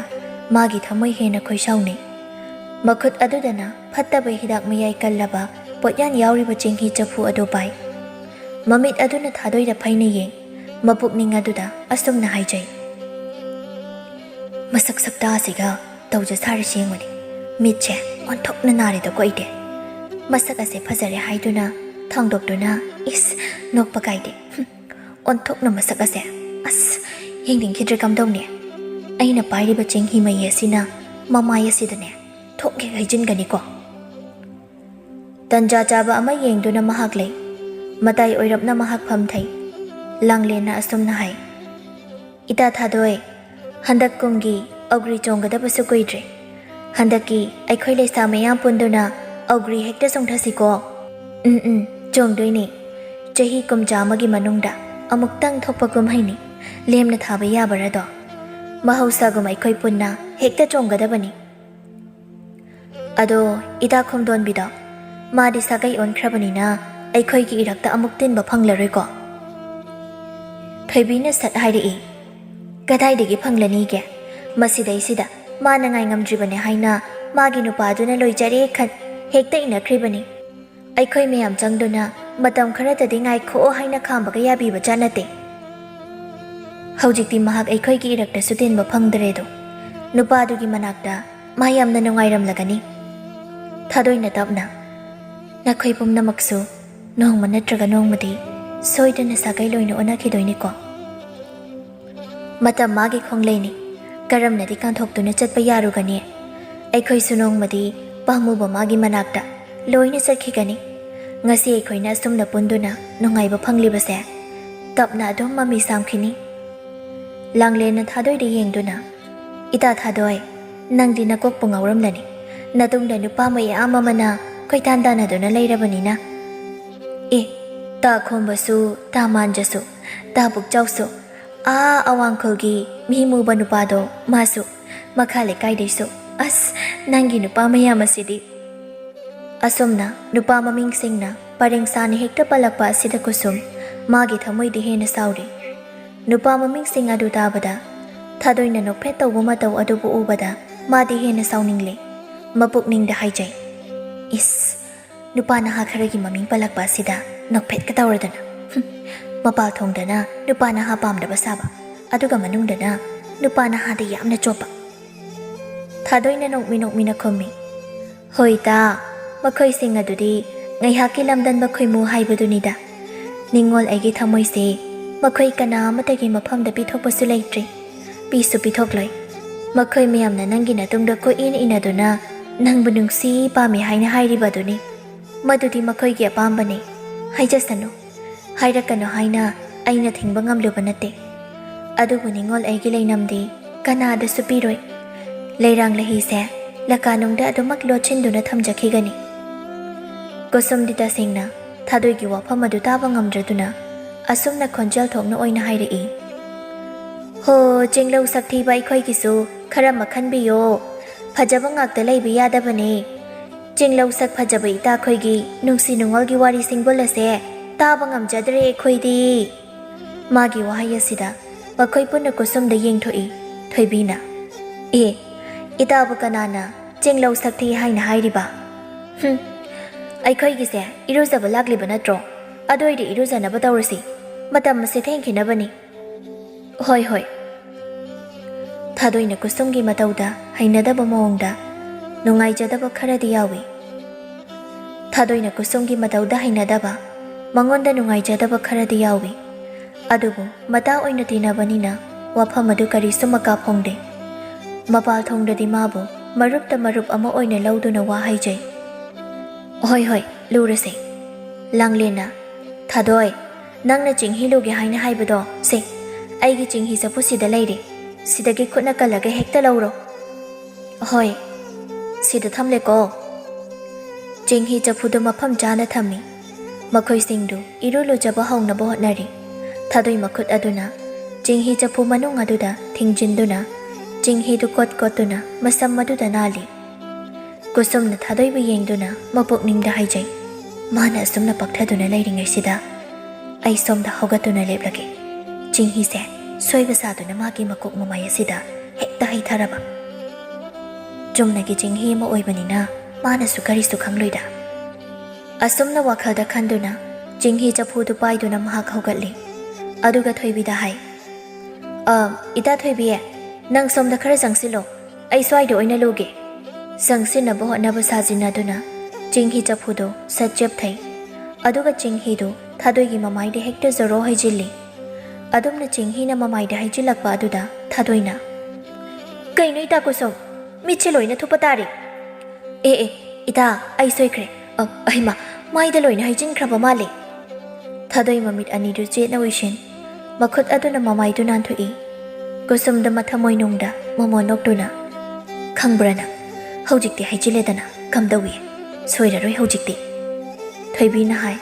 ꯃꯥꯒꯤ ꯊꯃꯣꯏ ꯍꯦꯟꯅ ꯈꯣꯏꯁꯥꯎꯅꯩ꯫ ꯃꯈꯨꯠ ꯑꯗꯨꯗꯅ ꯐꯠꯇꯕ ꯍꯤꯗꯥꯛ ꯃꯌꯥꯏ ꯀꯜꯂꯕ ꯄꯣꯠꯌꯥꯟ ꯌꯥꯎꯔꯤꯕ ꯆꯦꯡꯍꯤ ꯆꯐꯨ ꯑꯗꯨ ꯄꯥꯏ꯫ ꯃꯃꯤꯠ ꯑꯗꯨꯅ ꯊꯥꯗꯣꯏꯗ ꯐꯩꯅ ꯌꯦꯡ, ꯃꯄꯨꯛꯅꯤꯡ ꯑꯗꯨꯗ ꯑꯁꯨꯝꯅ ꯍꯥꯏꯖꯩ, "ꯃꯁꯛ ꯁꯛꯇꯥꯁꯤꯒ ꯇꯧꯖ ꯁꯥꯔꯤꯁꯤ ꯌꯦꯡꯉꯨꯅꯦ꯫ ꯃꯤꯠꯁꯦ ꯑꯣꯟꯊꯣꯛꯅ ꯅꯥꯔꯦꯗꯀꯣ ꯑꯩꯗꯤ꯫ ꯃꯁꯛ ꯑꯁꯦ ꯐꯖꯔꯦ ꯍꯥꯏꯗꯨꯅ ꯊꯥꯡꯗꯣꯛꯇꯨꯅ, ꯏꯁ, ꯅꯣꯛꯄ ꯀꯥꯏꯗꯦ꯫ ꯍꯨꯝ, ꯑꯣꯟꯊꯣꯛꯅ ꯃꯁꯛ ꯑꯁꯦ꯫ ꯑꯁ, ꯌꯦꯡꯅꯤꯡꯈꯤꯗ꯭ꯔꯦ ꯀꯝꯗꯧꯅꯤ? ꯑꯩꯅ ꯄꯥꯏꯔꯤꯕ ꯆꯦꯡꯍꯤ ꯃꯍꯤ ꯑꯁꯤꯅ ꯃꯃꯥꯏ ꯑꯁꯤꯗꯅꯦ ꯊꯣꯛ ꯍꯦꯛ ꯍꯩꯖꯤꯟꯒꯅꯤꯀꯣ꯫" ꯇꯟꯖꯥ ꯆꯥꯕ ꯑꯃ ꯌꯦꯡꯗꯨꯅ ꯃꯍꯥꯛ ꯂꯩ꯫ ꯃꯇꯥꯏ ꯑꯣꯏꯔꯞꯅ ꯃꯍꯥꯛ ꯐꯝꯊꯩ꯫ ꯂꯥꯡꯂꯦꯟꯅ ꯑꯁꯨꯝꯅ ꯍꯥꯏ, "ꯏꯇꯥ ꯊꯥꯗꯣꯏ, ꯍꯟꯗꯛ ꯀꯨꯝꯒꯤ ꯑꯧꯒ꯭ꯔꯤ ꯆꯣꯡꯒꯗꯕꯁꯨ ꯀꯨꯏꯗ꯭ꯔꯦ꯫ ꯍꯟꯗꯛꯀꯤ ꯑꯩꯈꯣꯏ ꯂꯩꯁꯥ ꯃꯌꯥꯝ ꯄꯨꯟꯗꯨꯅ ꯑꯧꯒ꯭ꯔꯤ ꯍꯦꯛꯇ ꯆꯣꯡꯊꯁꯤꯀꯣ꯫" "ꯎꯝ, ꯎꯝ, ꯆꯣꯡꯗꯣꯏꯅꯦ꯫ ꯆꯍꯤ ꯀꯨꯝꯖꯥ ꯑꯃꯒꯤ ꯃꯅꯨꯡꯗ ꯑꯃꯨꯛꯇꯪ ꯊꯣꯛꯄ ꯀꯨꯝꯍꯩꯅꯤ꯫ ꯂꯦꯝꯅ ꯊꯥꯕ ꯌꯥꯕꯔꯗꯣ? ꯃꯍꯧꯁꯥꯒꯨꯝ ꯑꯩꯈꯣꯏ ꯄꯨꯟꯅ ꯍꯦꯛꯇ ꯆꯣꯡꯒꯗꯕꯅꯤ꯫ ꯑꯗꯣ, ꯏꯇꯥ ꯈꯣꯝꯗꯣꯟꯕꯤꯗꯣ? ꯃꯥꯗꯤ ꯁꯥꯒꯩ ꯑꯣꯟꯈ꯭ꯔꯕꯅꯤꯅ ꯑꯩꯈꯣꯏꯒꯤ ꯏꯔꯛꯇ ꯑꯃꯨꯛ ꯇꯤꯟꯕ ꯐꯪꯂꯔꯣꯏꯀꯣ? ꯊꯣꯏꯕꯤꯅ ꯁꯠ ꯍꯥꯏꯔꯛꯏ꯫ "ꯀꯗꯥꯏꯗꯒꯤ ꯐꯪꯂꯅꯤꯒꯦ? ꯃꯁꯤꯗꯩꯁꯤꯗ ꯃꯥꯅ ꯉꯥꯏ ꯉꯝꯗ꯭ꯔꯤꯕꯅꯦ ꯍꯥꯏꯅ ꯃꯥꯒꯤ ꯅꯨꯄꯥꯗꯨꯅ ꯂꯣꯏꯖꯔꯦ ꯈꯟ ꯍꯦꯛꯇ ꯏꯟꯅꯈ꯭ꯔꯤꯕꯅꯤ꯫ ꯑꯩꯈꯣꯏ ꯃꯌꯥꯝ ꯆꯪꯗꯨꯅ ꯃꯇꯝ ꯈꯔꯇꯗꯤ ꯉꯥꯏꯈꯣꯛꯑꯣ ꯍꯥꯏꯅ ꯈꯥꯝꯕꯒ ꯌꯥꯕꯤꯕ ꯖꯥꯠ ꯅꯠꯇꯦ꯫ ꯍꯧꯖꯤꯛꯇꯤ ꯃꯍꯥꯛ ꯑꯩꯈꯣꯏꯒꯤ ꯏꯔꯛꯇꯁꯨ ꯇꯤꯟꯕ ꯐꯪꯗ꯭ꯔꯦꯗꯣ꯫ ꯅꯨꯄꯥꯗꯨꯒꯤ ꯃꯅꯥꯛꯇ ꯃꯥ ꯌꯥꯝꯅ ꯅꯨꯡꯉꯥꯏꯔꯝꯂꯒꯅꯤ꯫" ꯊꯥꯗꯣꯏꯅ ꯇꯞꯅ, "ꯅꯈꯣꯏ ꯄꯨꯝꯅꯃꯛꯁꯨ ꯅꯣꯡꯃ ꯅꯠꯇ꯭ꯔꯒ ꯅꯣꯡꯃꯗꯤ ꯁꯣꯏꯗꯅ ꯁꯥꯒꯩ ꯂꯣꯏꯅ ꯑꯣꯟꯅꯈꯤꯗꯣꯏꯅꯤꯀꯣ꯫" ꯃꯇꯝ ꯃꯥꯒꯤ ꯈꯣꯡꯂꯩꯅꯤ꯫ ꯀꯔꯝꯅꯗꯤ ꯀꯥꯟꯊꯣꯛꯇꯨꯅ ꯆꯠꯄ ꯌꯥꯔꯨꯒꯅꯤ? ꯑꯩꯈꯣꯏꯁꯨ ꯅꯣꯡꯃꯗꯤ ꯄꯥꯝꯃꯨꯕ ꯃꯥꯒꯤ ꯃꯅꯥꯛꯇ ꯂꯣꯏꯅ ꯆꯠꯈꯤꯒꯅꯤ꯫ ꯉꯁꯤ ꯑꯩꯈꯣꯏꯅ ꯑꯁꯨꯝꯅ ꯄꯨꯟꯗꯨꯅ ꯅꯨꯡꯉꯥꯏꯕ ꯐꯪꯂꯤꯕꯁꯦ ꯇꯞꯅ ꯑꯗꯨꯝ ꯃꯃꯤ ꯁꯥꯝꯈꯤꯅꯤ꯫ ꯂꯥꯡꯂꯦꯟꯅ ꯊꯥꯗꯣꯏꯗ ꯌꯦꯡꯗꯨꯅ, "ꯏꯇꯥ ꯊꯥꯗꯣꯏ, ꯅꯪꯗꯤ ꯅꯀꯣꯛꯄꯨ ꯉꯥꯎꯔꯝꯂꯅꯤ꯫ ꯅꯇꯨꯡꯗ ꯅꯨꯄꯥ ꯃꯌꯥꯝ ꯑꯃꯅ ꯀꯣꯏꯇꯥꯟ ꯇꯥꯟꯅꯗꯨꯅ ꯂꯩꯔꯕꯅꯤꯅ꯫ ꯑꯦ, ꯇꯥ ꯈꯣꯝꯕꯁꯨ, ꯇꯥ ꯃꯥꯟꯖꯁꯨ, ꯇꯥ ꯄꯨꯛꯆꯥꯎꯁꯨ, ꯑꯥ ꯑꯋꯥꯡꯈꯨꯜꯒꯤ ꯃꯤ ꯃꯨꯕ ꯅꯨꯄꯥꯗꯣ, ꯃꯥꯁꯨ, ꯃꯈꯥ ꯂꯩꯀꯥꯏꯗꯩꯁꯨ꯫ ꯑꯁ, ꯅꯪꯒꯤ ꯅꯨꯄꯥ ꯃꯌꯥꯝ ꯑꯁꯤꯗꯤ꯫" ꯑꯁꯨꯝꯅ ꯅꯨꯄꯥ ꯃꯃꯤꯡꯁꯤꯡꯅ ꯄꯔꯦꯡ ꯁꯥꯅ ꯍꯦꯛꯇ ꯄꯜꯂꯛꯄ ꯑꯁꯤꯗ ꯀꯨꯁꯨꯝ ꯃꯥꯒꯤ ꯊꯃꯣꯏꯗꯤ ꯍꯦꯟꯅ ꯁꯥꯎꯔꯤ꯫ ꯅꯨꯄꯥ ꯃꯃꯤꯡꯁꯤꯡ ꯑꯗꯨ ꯇꯥꯕꯗ ꯊꯥꯗꯣꯏꯅ ꯅꯣꯛꯐꯦꯠ ꯇꯧꯕ ꯃꯇꯧ ꯑꯗꯨꯕꯨ ꯎꯕꯗ ꯃꯥꯗꯤ ꯍꯦꯟꯅ ꯁꯥꯎꯅꯤꯡꯂꯦ꯫ ꯃꯄꯨꯛꯅꯤꯡꯗ ꯍꯥꯏꯖꯩ, "ꯏꯁ, ꯅꯨꯄꯥ ꯅꯍꯥ ꯈꯔꯒꯤ ꯃꯃꯤꯡ ꯄꯜꯂꯛꯄ ꯑꯁꯤꯗ ꯅꯣꯛꯐꯦꯠꯀ ꯇꯧꯔꯗꯅ꯫ ꯍꯨꯝ, ꯃꯄꯥꯜ ꯊꯣꯡꯗꯅ ꯅꯨꯄꯥ ꯅꯍꯥ ꯄꯥꯝꯗꯕ ꯁꯥꯕ, ꯑꯗꯨꯒ ꯃꯅꯨꯡꯗꯅ ꯅꯨꯄꯥ ꯅꯍꯥꯗ ꯌꯥꯝꯅ ꯆꯣꯞꯄ꯫" ꯊꯥꯗꯣꯏꯅ ꯅꯣꯛꯃꯤ ꯅꯣꯛꯃꯤꯅ ꯈꯨꯝꯃꯤ, "ꯍꯣꯏ ꯏꯇꯥ, ꯃꯈꯣꯏꯁꯤꯡ ꯑꯗꯨꯗꯤ ꯉꯥꯏꯍꯥꯛꯀꯤ ꯂꯝꯗꯟꯕ ꯈꯣꯏꯃꯨ ꯍꯥꯏꯕꯗꯨꯅꯤꯗ꯫ ꯅꯤꯡꯉꯣꯜ ꯑꯩꯒꯤ ꯊꯃꯣꯏꯁꯦ ꯃꯈꯣꯏ ꯀꯅꯥ ꯑꯃꯠꯇꯒꯤ ꯃꯐꯝꯗ ꯄꯤꯊꯣꯛꯄꯁꯨ ꯂꯩꯇ꯭ꯔꯤ, ꯄꯤꯁꯨ ꯄꯤꯊꯣꯛꯂꯣꯏ꯫ ꯃꯈꯣꯏ ꯃꯌꯥꯝꯅ ꯅꯪꯒꯤ ꯅꯇꯨꯡꯗ ꯀꯣꯏꯏꯟ ꯏꯟꯅꯗꯨꯅ ꯅꯪꯕꯨ ꯅꯨꯡꯁꯤ ꯄꯥꯝꯃꯤ ꯍꯥꯏꯅ ꯍꯥꯏꯔꯤꯕ ꯑꯗꯨꯅꯤ꯫ ꯃꯗꯨꯗꯤ ꯃꯈꯣꯏꯒꯤ ꯑꯄꯥꯝꯕꯅꯤ꯫ ꯍꯥꯏꯖꯁꯅꯨ, ꯍꯥꯏꯔꯛꯀꯅꯨ ꯍꯥꯏꯅ ꯑꯩꯅ ꯊꯤꯡꯕ ꯉꯝꯂꯨꯕ ꯅꯠꯇꯦ꯫ ꯑꯗꯨꯕꯨ ꯅꯤꯡꯉꯣꯜ ꯑꯩꯒꯤ ꯂꯩꯅꯝꯗꯤ ꯀꯅꯥꯗꯁꯨ ꯄꯤꯔꯣꯏ꯫ ꯂꯩꯔꯥꯡ ꯂꯩꯍꯩꯁꯦ ꯂꯀꯥꯅꯨꯡꯗ ꯑꯗꯨꯃꯛ ꯂꯣꯠꯁꯤꯟꯗꯨꯅ ꯊꯝꯖꯈꯤꯒꯅꯤ꯫" ꯀꯨꯁꯨꯝꯗꯤ ꯇꯁꯦꯡꯅ ꯊꯥꯗꯣꯏꯒꯤ ꯋꯥꯐꯝ ꯑꯗꯨ ꯇꯥꯕ ꯉꯝꯗ꯭ꯔꯗꯨꯅ ꯑꯁꯨꯝꯅ ꯈꯣꯟꯖꯦꯜ ꯊꯣꯛꯅ ꯑꯣꯏꯅ ꯍꯥꯏꯔꯛꯏ꯫ "ꯍꯣ, ꯆꯤꯡꯂꯧ ꯁꯛꯊꯤꯕ ꯑꯩꯈꯣꯏꯒꯤꯁꯨ ꯈꯔ ꯃꯈꯟꯕꯤꯌꯣ꯫ ꯐꯖꯕ ꯉꯥꯛꯇ ꯂꯩꯕ ꯌꯥꯗꯕꯅꯦ꯫ ꯆꯤꯡꯂꯧ ꯁꯛ ꯐꯖꯕ ꯏꯇꯥꯈꯣꯏꯒꯤ ꯅꯨꯡꯁꯤ ꯅꯨꯡꯉꯣꯜꯒꯤ ꯋꯥꯔꯤ ꯁꯤꯡꯕꯨꯜ ꯑꯁꯦ ꯇꯥꯕ ꯉꯝꯖꯗ꯭ꯔꯦ ꯑꯩꯈꯣꯏꯗꯤ꯫" ꯃꯥꯒꯤ ꯋꯥꯍꯩ ꯑꯁꯤꯗ ꯃꯈꯣꯏ ꯄꯨꯟꯅ ꯀꯨꯁꯨꯝꯗ ꯌꯦꯡꯊꯣꯛꯏ꯫ ꯊꯣꯏꯕꯤꯅ, "ꯑꯦ, ꯏꯇꯥꯕꯨ ꯀꯅꯥꯅ ꯆꯤꯡꯂꯧ ꯁꯛꯊꯤ ꯍꯥꯏꯅ ꯍꯥꯏꯔꯤꯕ? ꯍꯨꯝ, ꯑꯩꯈꯣꯏꯒꯤꯁꯦ ꯏꯔꯨꯖꯕ ꯂꯥꯛꯂꯤꯕ ꯅꯠꯇ꯭ꯔꯣ? ꯑꯗꯨ ꯑꯣꯏꯗꯤ ꯏꯔꯨꯖꯅꯕ ꯇꯧꯔꯁꯤ꯫ ꯃꯇꯝ ꯑꯁꯦ ꯊꯦꯡꯈꯤꯅꯕꯅꯤ꯫" "ꯍꯣꯏ, ꯍꯣꯏ꯫" ꯊꯥꯗꯣꯏꯅ ꯀꯨꯁꯨꯝꯒꯤ ꯃꯇꯧꯗ ꯍꯩꯅꯗꯕ ꯃꯑꯣꯡꯗ ꯅꯨꯡꯉꯥꯏꯖꯗꯕ ꯈꯔꯗꯤ ꯌꯥꯎꯏ꯫ ꯊꯥꯗꯣꯏꯅ ꯀꯨꯁꯨꯝꯒꯤ ꯃꯇꯧꯗ ꯍꯩꯅꯗꯕ, ꯃꯉꯣꯟꯗ ꯅꯨꯡꯉꯥꯏꯖꯗꯕ ꯈꯔꯗꯤ ꯌꯥꯎꯏ꯫ ꯑꯗꯨꯕꯨ ꯃꯇꯥ ꯑꯣꯏꯅ ꯇꯤꯟꯅꯕꯅꯤꯅ ꯋꯥꯐꯝ ꯑꯗꯨ ꯀꯔꯤꯁꯨ ꯃꯀꯥ ꯐꯣꯡꯗꯦ꯫ ꯃꯄꯥꯜ ꯊꯣꯡꯗꯗꯤ ꯃꯥꯕꯨ ꯃꯔꯨꯞꯇ ꯃꯔꯨꯞ ꯑꯃ ꯑꯣꯏꯅ ꯂꯧꯗꯨꯅ ꯋꯥ ꯍꯥꯏꯖꯩ꯫ "ꯍꯣꯏ, ꯍꯣꯏ, ꯂꯨꯔꯁꯦ꯫" ꯂꯥꯡꯂꯦꯟꯅ, "ꯊꯥꯗꯣꯏ, ꯅꯪꯅ ꯆꯤꯡꯍꯤ ꯂꯨꯒꯦ ꯍꯥꯏꯅ ꯍꯥꯏꯕꯗꯣ, ꯁꯦ, ꯑꯩꯒꯤ ꯆꯤꯡꯍꯤ ꯆꯐꯨ ꯁꯤꯗ ꯂꯩꯔꯦ꯫ ꯁꯤꯗꯒꯤ ꯈꯨꯠꯅ ꯀꯜꯂꯒ ꯍꯦꯛꯇ ꯂꯧꯔꯣ꯫" "ꯍꯣꯏ꯫" "ꯁꯤꯗ ꯊꯝꯂꯦꯀꯣ꯫" ꯆꯤꯡꯍꯤ ꯆꯐꯨꯗꯨ ꯃꯐꯝ ꯆꯥꯅ ꯊꯝꯃꯤ꯫ ꯃꯈꯣꯏꯁꯤꯡꯗꯨ ꯏꯔꯨ ꯂꯨꯖꯕ ꯍꯧꯅꯕ ꯍꯣꯠꯅꯔꯤ꯫ ꯊꯥꯗꯣꯏ ꯃꯈꯨꯠ ꯑꯗꯨꯅ ꯆꯤꯡꯍꯤ ꯆꯐꯨ ꯃꯅꯨꯡ ꯑꯗꯨꯗ ꯊꯤꯡꯖꯤꯟꯗꯨꯅ ꯆꯤꯡꯍꯤꯗꯨ ꯀꯣꯠ ꯀꯣꯠꯇꯨꯅ ꯃꯁꯝ ꯑꯗꯨꯗ ꯅꯥꯜꯂꯤ꯫ ꯀꯨꯁꯨꯝꯅ ꯊꯥꯗꯣꯏꯕꯨ ꯌꯦꯡꯗꯨꯅ ꯃꯄꯨꯛꯅꯤꯡꯗ ꯍꯥꯏꯖꯩ, "ꯃꯥꯅ ꯑꯁꯨꯝꯅ ꯄꯛꯊꯗꯨꯅ ꯂꯩꯔꯤꯉꯩꯁꯤꯗ ꯑꯩ ꯁꯣꯝꯗ ꯍꯧꯒꯠꯇꯨꯅ ꯂꯦꯞꯂꯒꯦ꯫ ꯆꯤꯡꯍꯤꯁꯦ ꯁꯣꯏꯕ ꯁꯥꯗꯨꯅ ꯃꯥꯒꯤ ꯃꯀꯣꯛ ꯃꯃꯥꯏ ꯑꯁꯤꯗ ꯍꯦꯛꯇ ꯍꯩꯊꯔꯕ꯫ ꯆꯨꯝꯅꯒꯤ ꯆꯤꯡꯍꯤ ꯑꯃ ꯑꯣꯏꯕꯅꯤꯅ ꯃꯥꯅꯁꯨ ꯀꯔꯤꯁꯨ ꯈꯪꯂꯣꯏꯗ꯫" ꯑꯁꯨꯝꯅ ꯋꯥꯈꯜꯗ ꯈꯟꯗꯨꯅ ꯆꯤꯡꯍꯤ ꯆꯐꯨꯗꯨ ꯄꯥꯏꯗꯨꯅ ꯃꯍꯥꯛ ꯍꯧꯒꯠꯂꯤ꯫ ꯑꯗꯨꯒ ꯊꯣꯏꯕꯤꯗ ꯍꯥꯏ, "ꯑ, ꯏꯇꯥ ꯊꯣꯏꯕꯤ, ꯅꯪ ꯁꯣꯝꯗ ꯈꯔ ꯆꯪꯁꯤꯜꯂꯣ, ꯑꯩ ꯁ꯭ꯋꯥꯏꯗ ꯑꯣꯏꯅ ꯂꯨꯒꯦ꯫" ꯆꯪꯁꯤꯟꯅꯕ ꯍꯣꯠꯅꯕ ꯁꯥꯖꯤꯟꯅꯗꯨꯅ ꯆꯤꯡꯍꯤ ꯆꯐꯨꯗꯨ ꯁꯠ ꯆꯦꯞꯊꯩ꯫ ꯑꯗꯨꯒ ꯆꯤꯡꯍꯤꯗꯨ ꯊꯥꯗꯣꯏꯒꯤ ꯃꯃꯥꯏꯗ ꯍꯦꯛꯇ ꯖꯣꯔꯣ ꯍꯩꯖꯤꯜꯂꯤ꯫ ꯑꯗꯨꯝꯅ ꯆꯤꯡꯍꯤꯅ ꯃꯃꯥꯏꯗ ꯍꯩꯖꯤꯜꯂꯛꯄ ꯑꯗꯨꯗ ꯊꯥꯗꯣꯏꯅ, "ꯀꯩꯅꯣ ꯏꯇꯥ ꯀꯨꯁꯨꯝ, ꯃꯤꯠꯁꯦ ꯂꯣꯏꯅ ꯊꯨꯞꯄ ꯇꯥꯔꯦ꯫" "ꯑꯦ, ꯑꯦ, ꯏꯇꯥ, ꯑꯩ ꯁꯣꯏꯈ꯭ꯔꯦ꯫ ꯑ, ꯑꯍꯩꯃꯥ, ꯃꯥꯏꯗ ꯂꯣꯏꯅ ꯍꯩꯖꯤꯟꯈ꯭ꯔꯕ ꯃꯥꯜꯂꯦ꯫" ꯊꯥꯗꯣꯏ ꯃꯃꯤꯠ ꯑꯅꯤꯗꯨ ꯆꯦꯠꯅ ꯎꯏꯁꯤꯟ, ꯃꯈꯨꯠ ꯑꯗꯨꯅ ꯃꯃꯥꯏꯗꯨ ꯅꯥꯟꯊꯣꯛꯏ꯫ ꯀꯨꯁꯨꯝꯗ ꯃꯊꯃꯣꯏꯅꯨꯡꯗ ꯃꯃꯣꯟ ꯅꯣꯛꯇꯨꯅ, "ꯈꯪꯕ꯭ꯔꯥ ꯅꯪ, ꯍꯧꯖꯤꯛꯇꯤ ꯍꯩꯖꯤꯜꯂꯦꯗꯅ, ꯀꯝꯗꯧꯏ? ꯁꯣꯏꯔꯔꯣꯏ ꯍꯧꯖꯤꯛꯇꯤ꯫" ꯊꯣꯏꯕꯤꯅ ꯍꯥꯏ꯫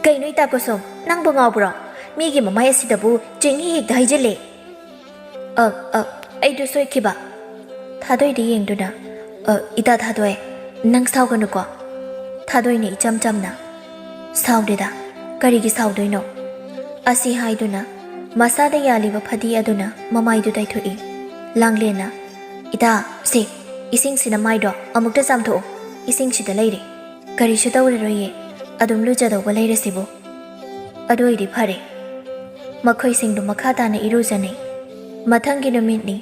"ꯀꯩꯅꯣ ꯏꯇꯥ ꯀꯨꯁꯨꯝ, ꯅꯪꯕꯨ ꯉꯥꯎꯕ꯭ꯔꯣ? ꯃꯤꯒꯤ ꯃꯃꯥꯏ ꯑꯁꯤꯗꯕꯨ ꯆꯤꯡꯍꯤ ꯍꯦꯛꯇ ꯍꯩꯖꯤꯜꯂꯦ꯫ ꯑ, ꯑ, ꯑꯩꯗꯨ ꯁꯣꯏꯈꯤꯕ꯫" ꯊꯥꯗꯣꯏꯗ ꯌꯦꯡꯗꯨꯅ, "ꯑ, ꯏꯇꯥ ꯊꯥꯗꯣꯏ, ꯅꯪ ꯁꯥꯎꯒꯅꯨꯀꯣ꯫" ꯊꯥꯗꯣꯏꯅ ꯏꯆꯝ ꯆꯝꯅ, "ꯁꯥꯎꯗꯦꯗ, ꯀꯔꯤꯒꯤ ꯁꯥꯎꯗꯣꯏꯅꯣ?" ꯑꯁꯤ ꯍꯥꯏꯗꯨꯅ ꯃꯁꯥꯗ ꯌꯥꯜꯂꯤꯕ ꯐꯗꯤ ꯑꯗꯨꯅ ꯃꯃꯥꯏꯗꯨ ꯇꯩꯊꯣꯛꯏ꯫ ꯂꯥꯡꯂꯦꯟꯅ, "ꯏꯇꯥ, ꯁꯦ, ꯏꯁꯤꯡꯁꯤꯅ ꯃꯥꯏꯗꯣ ꯑꯃꯨꯛꯇ ꯆꯥꯝꯊꯣꯛꯎ꯫ ꯏꯁꯤꯡꯁꯤꯗ ꯂꯩꯔꯦ꯫ ꯀꯔꯤꯁꯨ ꯇꯧꯔꯔꯣꯏꯌꯦ꯫ ꯑꯗꯨꯝ ꯂꯨꯖꯗꯧꯕ ꯂꯩꯔꯁꯤꯕꯨ꯫" ꯑꯗꯨ ꯑꯣꯏꯗꯤ ꯐꯔꯦ꯫ ꯃꯈꯣꯏꯁꯤꯡꯗꯨ ꯃꯈꯥ ꯇꯥꯅ ꯏꯔꯨꯖꯅꯩ꯫ ꯃꯊꯪꯒꯤ ꯅꯨꯃꯤꯠꯅꯤ꯫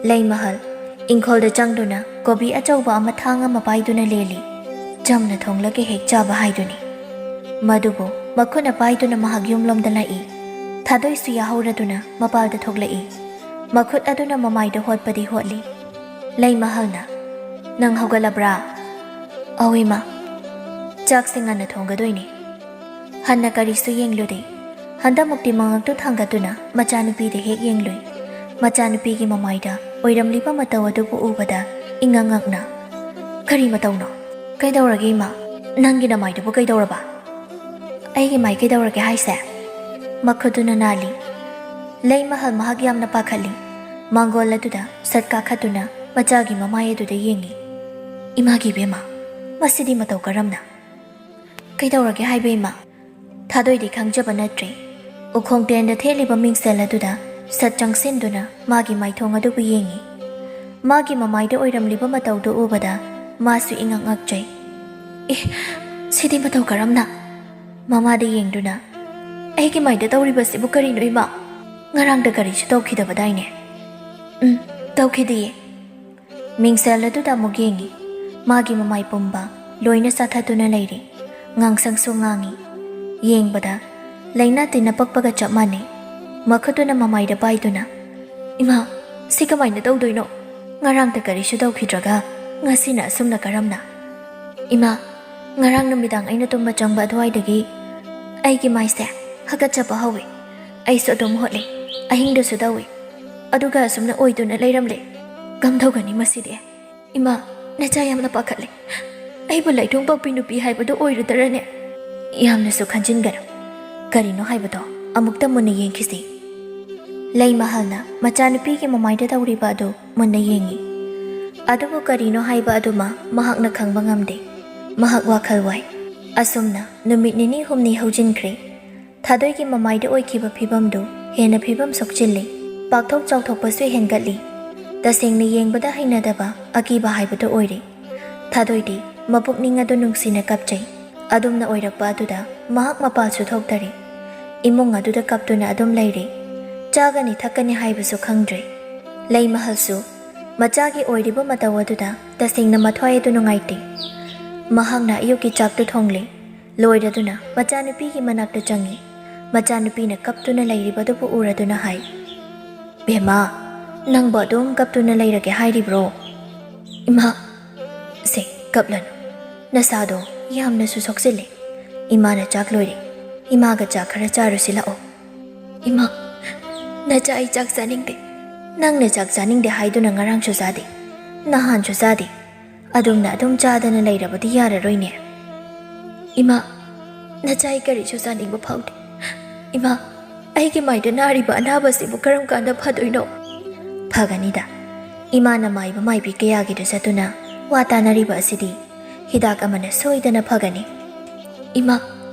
ꯂꯩꯃꯍꯜ ꯏꯪꯈꯣꯜꯗ ꯆꯪꯗꯨꯅ ꯀꯣꯕꯤ ꯑꯆꯧꯕ ꯑꯃ ꯊꯥꯡ ꯑꯃ ꯄꯥꯏꯗꯨꯅ ꯂꯦꯜꯂꯤ꯫ ꯆꯝꯅ ꯊꯣꯡꯂꯒ ꯍꯦꯛ ꯆꯥꯕ ꯍꯥꯏꯗꯨꯅꯤ꯫ ꯃꯗꯨꯕꯨ ꯃꯈꯨꯠꯅ ꯄꯥꯏꯗꯨꯅ ꯃꯍꯥꯛ ꯌꯨꯝꯂꯣꯝꯗ ꯂꯥꯛꯏ꯫ ꯊꯥꯗꯣꯏꯁꯨ ꯌꯥꯍꯧꯔꯗꯨꯅ ꯃꯄꯥꯜꯗ ꯊꯣꯛꯂꯛꯏ꯫ ꯃꯈꯨꯠ ꯑꯗꯨꯅ ꯃꯃꯥꯏꯗ ꯍꯣꯠꯄꯗꯤ ꯍꯣꯠꯂꯤ꯫ ꯂꯩꯃꯍꯜꯅ, "ꯅꯪ ꯍꯧꯒꯠꯂꯕ꯭ꯔꯥ?" "ꯑꯧ, ꯏꯃꯥ꯫ ꯆꯥꯛꯁꯦ ꯉꯟꯅ ꯊꯣꯡꯒꯗꯣꯏꯅꯤ꯫" ꯍꯟꯅ ꯀꯔꯤꯁꯨ ꯌꯦꯡꯂꯨꯗꯦ꯫ ꯍꯟꯗꯛꯃꯨꯛꯇꯤ ꯃꯉꯛꯇꯨ ꯊꯥꯡꯒꯠꯇꯨꯅ ꯃꯆꯥꯅꯨꯄꯤꯗ ꯍꯦꯛ ꯌꯦꯡꯂꯨꯏ꯫ ꯃꯆꯥꯅꯨꯄꯤꯒꯤ ꯃꯃꯥꯏꯗ ꯑꯣꯏꯔꯝꯂꯤꯕ ꯃꯇꯧ ꯑꯗꯨꯕꯨ ꯎꯕꯗ ꯏꯉꯛ ꯉꯛꯅ, "ꯀꯔꯤ ꯃꯇꯧꯅꯣ? ꯀꯩꯗꯧꯔꯒꯦ, ꯏꯃꯥ? ꯅꯪꯒꯤ ꯅꯃꯥꯏꯗꯨꯕꯨ ꯀꯩꯗꯧꯔꯕ?" "ꯑꯩꯒꯤ ꯃꯥꯏ ꯀꯩꯗꯧꯔꯒꯦ ꯍꯥꯏꯁꯦ?" ꯃꯈꯨꯠꯇꯨꯅ ꯅꯥꯜꯂꯤ꯫ ꯂꯩꯃꯍꯜ ꯃꯍꯥꯛ ꯌꯥꯝꯅ ꯄꯥꯈꯠꯂꯤ꯫ ꯃꯥꯡꯒꯣꯜ ꯑꯗꯨꯗ ꯁꯠ ꯀꯥꯈꯠꯇꯨꯅ ꯃꯆꯥꯒꯤ ꯃꯃꯥꯏ ꯑꯗꯨꯗ ꯌꯦꯡꯉꯤ꯫ "ꯏꯃꯥꯒꯤ ꯏꯕꯦꯝꯃ, ꯃꯁꯤꯗꯤ ꯃꯇꯧ ꯀꯔꯝꯅ? ꯀꯩꯗꯧꯔꯒꯦ ꯍꯥꯏꯕ, ꯏꯃꯥ?" ꯊꯥꯗꯣꯏꯗꯤ ꯈꯪꯖꯕ ꯅꯠꯇ꯭ꯔꯦ꯫ ꯎꯈꯣꯡ ꯇꯦꯟꯗ ꯊꯦꯠꯂꯤꯕ ꯃꯤꯡꯁꯦꯜ ꯑꯗꯨꯗ ꯁꯠ ꯆꯪꯁꯤꯟꯗꯨꯅ ꯃꯥꯒꯤ ꯃꯥꯏꯊꯣꯡ ꯑꯗꯨꯕꯨ ꯌꯦꯡꯉꯤ꯫ ꯃꯥꯒꯤ ꯃꯃꯥꯏꯗ ꯑꯣꯏꯔꯝꯂꯤꯕ ꯃꯇꯧꯗꯨ ꯎꯕꯗ ꯃꯥꯁꯨ ꯏꯉꯛ ꯉꯛꯆꯩ꯫ "ꯑꯦ, ꯁꯤꯗꯤ ꯃꯇꯧ ꯀꯔꯝꯅ?" ꯃꯃꯥꯗ ꯌꯦꯡꯗꯨꯅ, "ꯑꯩꯒꯤ ꯃꯥꯏꯗ ꯇꯧꯔꯤꯕꯁꯤꯕꯨ ꯀꯔꯤꯅꯣ, ꯏꯃꯥ? ꯉꯔꯥꯡꯗ ꯀꯔꯤꯁꯨ ꯇꯧꯈꯤꯗꯕꯗꯥꯏꯅꯦ?" "ꯎꯝ, ꯇꯧꯈꯤꯗꯤꯌꯦ꯫" ꯃꯤꯡꯁꯦꯜ ꯑꯗꯨꯗ ꯑꯃꯨꯛ ꯌꯦꯡꯉꯤ꯫ ꯃꯥꯒꯤ ꯃꯃꯥꯏ ꯄꯨꯝꯕ ꯂꯣꯏꯅ ꯆꯥꯊꯠꯇꯨꯅ ꯂꯩꯔꯤ꯫ ꯉꯥꯡꯁꯪꯁꯨ ꯉꯥꯡꯉꯤ꯫ ꯌꯦꯡꯕꯗ ꯂꯩꯅꯥ ꯇꯤꯟꯅ ꯄꯛꯄꯒ ꯆꯞ ꯃꯥꯟꯅꯩ꯫ ꯃꯈꯨꯠꯇꯨꯅ ꯃꯃꯥꯏꯗ ꯄꯥꯏꯗꯨꯅ, "ꯏꯃꯥ, ꯁꯤ ꯀꯃꯥꯏꯅ ꯇꯧꯗꯣꯏꯅꯣ? ꯉꯔꯥꯡꯇ ꯀꯔꯤꯁꯨ ꯇꯧꯈꯤꯗ꯭ꯔꯒ ꯉꯁꯤꯅ ꯑꯁꯨꯝꯅ ꯀꯔꯝꯅ? ꯏꯃꯥ, ꯉꯔꯥꯡ ꯅꯨꯃꯤꯗꯥꯡ ꯑꯩꯅ ꯇꯨꯝꯕ ꯆꯪꯕ ꯑꯗꯨꯋꯥꯏꯗꯒꯤ ꯑꯩꯒꯤ ꯃꯥꯏꯁꯦ ꯍꯥꯀꯠꯆꯕ ꯍꯧꯋꯤ꯫ ꯑꯩꯁꯨ ꯑꯗꯨꯝ ꯍꯣꯠꯂꯤ, ꯑꯍꯤꯡꯗꯁꯨ ꯇꯧꯏ꯫ ꯑꯗꯨꯒ ꯑꯁꯨꯝꯅ ꯑꯣꯏꯗꯨꯅ ꯂꯩꯔꯝꯂꯦ꯫ ꯀꯝꯗꯧꯒꯅꯤ ꯃꯁꯤꯗꯤ? ꯏꯃꯥ, ꯅꯆꯥ ꯌꯥꯝꯅ ꯄꯥꯈꯠꯂꯦ꯫ ꯑꯩꯕꯨ ꯂꯥꯏꯊꯣꯡ ꯄꯥꯛꯄꯤ ꯅꯨꯄꯤ ꯍꯥꯏꯕꯗꯨ ꯑꯣꯏꯔꯨꯗꯔꯅꯦ?" ꯌꯥꯝꯅꯁꯨ ꯈꯟꯖꯤꯟꯒꯅꯨ꯫ ꯀꯔꯤꯅꯣ ꯍꯥꯏꯕꯗꯣ ꯑꯃꯨꯛꯇ ꯃꯨꯟꯅ ꯌꯦꯡꯈꯤꯁꯤ꯫ ꯂꯩꯃꯍꯜꯅ ꯃꯆꯥꯅꯨꯄꯤꯒꯤ ꯃꯃꯥꯏꯗ ꯇꯧꯔꯤꯕ ꯑꯗꯨ ꯃꯨꯟꯅ ꯌꯦꯡꯉꯤ꯫ ꯑꯗꯨꯕꯨ ꯀꯔꯤꯅꯣ ꯍꯥꯏꯕ ꯑꯗꯨꯃ ꯃꯍꯥꯛꯅ ꯈꯪꯕ ꯉꯝꯗꯦ꯫ ꯃꯍꯥꯛ ꯋꯥꯈꯜ ꯋꯥꯏ꯫ ꯑꯁꯨꯝꯅ ꯅꯨꯃꯤꯠ ꯅꯤꯅꯤ ꯍꯨꯝꯅꯤ ꯍꯧꯖꯤꯟꯈ꯭ꯔꯦ꯫ ꯊꯥꯗꯣꯏꯒꯤ ꯃꯃꯥꯏꯗ ꯑꯣꯏꯈꯤꯕ ꯐꯤꯕꯝꯗꯨ ꯍꯦꯟꯅ ꯐꯤꯕꯝ ꯁꯣꯛꯆꯤꯜꯂꯤ꯫ ꯄꯥꯛꯊꯣꯛ ꯆꯥꯎꯊꯣꯛꯄꯁꯨ ꯍꯦꯟꯒꯠꯂꯤ꯫ ꯇꯁꯦꯡꯅ ꯌꯦꯡꯕꯗ ꯍꯩꯅꯗꯕ, ꯑꯀꯤꯕ ꯍꯥꯏꯕꯗꯨ ꯑꯣꯏꯔꯦ꯫ ꯊꯥꯗꯣꯏꯗꯤ ꯃꯄꯨꯛꯅꯤꯡ ꯑꯗꯨ ꯅꯨꯡꯁꯤꯅ ꯀꯞꯆꯩ꯫ ꯑꯗꯨꯝꯅ ꯑꯣꯏꯔꯛꯄ ꯑꯗꯨꯗ ꯃꯍꯥꯛ ꯃꯄꯥꯜꯁꯨ ꯊꯣꯛꯇꯔꯦ꯫ ꯏꯃꯨꯡ ꯑꯗꯨꯗ ꯀꯞꯇꯨꯅ ꯑꯗꯨꯝ ꯂꯩꯔꯦ꯫ ꯆꯥꯒꯅꯤ ꯊꯛꯀꯅꯤ ꯍꯥꯏꯕꯁꯨ ꯈꯪꯗ꯭ꯔꯦ꯫ ꯂꯩꯃꯍꯜꯁꯨ ꯃꯆꯥꯒꯤ ꯑꯣꯏꯔꯤꯕ ꯃꯇꯧ ꯑꯗꯨꯗ ꯇꯁꯦꯡꯅ ꯃꯊ꯭ꯋꯥꯏ ꯑꯗꯨ ꯅꯨꯡꯉꯥꯏꯇꯦ꯫ ꯃꯍꯥꯛꯅ ꯑꯌꯨꯛꯀꯤ ꯆꯥꯛꯇꯨ ꯊꯣꯡꯂꯦ꯫ ꯂꯣꯏꯔꯗꯨꯅ ꯃꯆꯥꯅꯨꯄꯤꯒꯤ ꯃꯅꯥꯛꯇ ꯆꯪꯉꯤ꯫ ꯃꯆꯥꯅꯨꯄꯤꯅ ꯀꯞꯇꯨꯅ ꯂꯩꯔꯤꯕꯗꯨꯕꯨ ꯎꯔꯗꯨꯅ ꯍꯥꯏ, "ꯕꯦꯝꯃ, ꯅꯪꯕꯨ ꯑꯗꯨꯝ ꯀꯞꯇꯨꯅ ꯂꯩꯔꯒꯦ ꯍꯥꯏꯔꯤꯕ꯭ꯔꯣ?" "ꯏꯃꯥ, ꯁꯦ, ꯀꯞꯂꯅꯨ꯫ ꯅꯁꯥꯗꯣ ꯌꯥꯝꯅꯁꯨ ꯁꯣꯛꯆꯤꯜꯂꯦ꯫ ꯏꯃꯥꯅ ꯆꯥꯛ ꯂꯣꯏꯔꯦ꯫ ꯏꯃꯥꯒ ꯆꯥꯛ ꯈꯔ ꯆꯥꯔꯨꯁꯤ ꯂꯥꯛꯑꯣ꯫" "ꯏꯃꯥ, ꯅꯆꯥ ꯑꯩ ꯆꯥꯛ ꯆꯥꯅꯤꯡꯗꯦ꯫ ꯅꯪꯅ ꯆꯥꯛ ꯆꯥꯅꯤꯡꯗꯦ ꯍꯥꯏꯗꯨꯅ ꯉꯔꯥꯡꯁꯨ ꯆꯥꯗꯦ, ꯅꯍꯥꯟꯁꯨ ꯆꯥꯗꯦ꯫ ꯑꯗꯨꯝꯅ ꯑꯗꯨꯝ ꯆꯥꯗꯅ ꯂꯩꯔꯕꯗꯤ ꯌꯥꯔꯔꯣꯏꯅꯦ꯫" "ꯏꯃꯥ, ꯅꯆꯥ ꯑꯩ ꯀꯔꯤꯁꯨ ꯆꯥꯅꯤꯡꯕ ꯐꯥꯎꯗꯦ꯫ ꯏꯃꯥ, ꯑꯩꯒꯤ ꯃꯥꯏꯗ ꯅꯥꯔꯤꯕ ꯑꯅꯥꯕꯁꯤꯕꯨ ꯀꯔꯝ ꯀꯥꯟꯗ ꯐꯗꯣꯏꯅꯣ?" "ꯐꯒꯅꯤꯗ꯫ ꯏꯃꯥꯅ ꯃꯥꯏꯕ ꯃꯥꯏꯕꯤ ꯀꯌꯥꯒꯤꯗ ꯆꯠꯇꯨꯅ ꯋꯥ ꯇꯥꯅꯔꯤꯕ ꯑꯁꯤꯗꯤ ꯍꯤꯗꯥꯛ ꯑꯃꯅ ꯁꯣꯏꯗꯅ ꯐꯒꯅꯤ꯫" "ꯏꯃꯥ,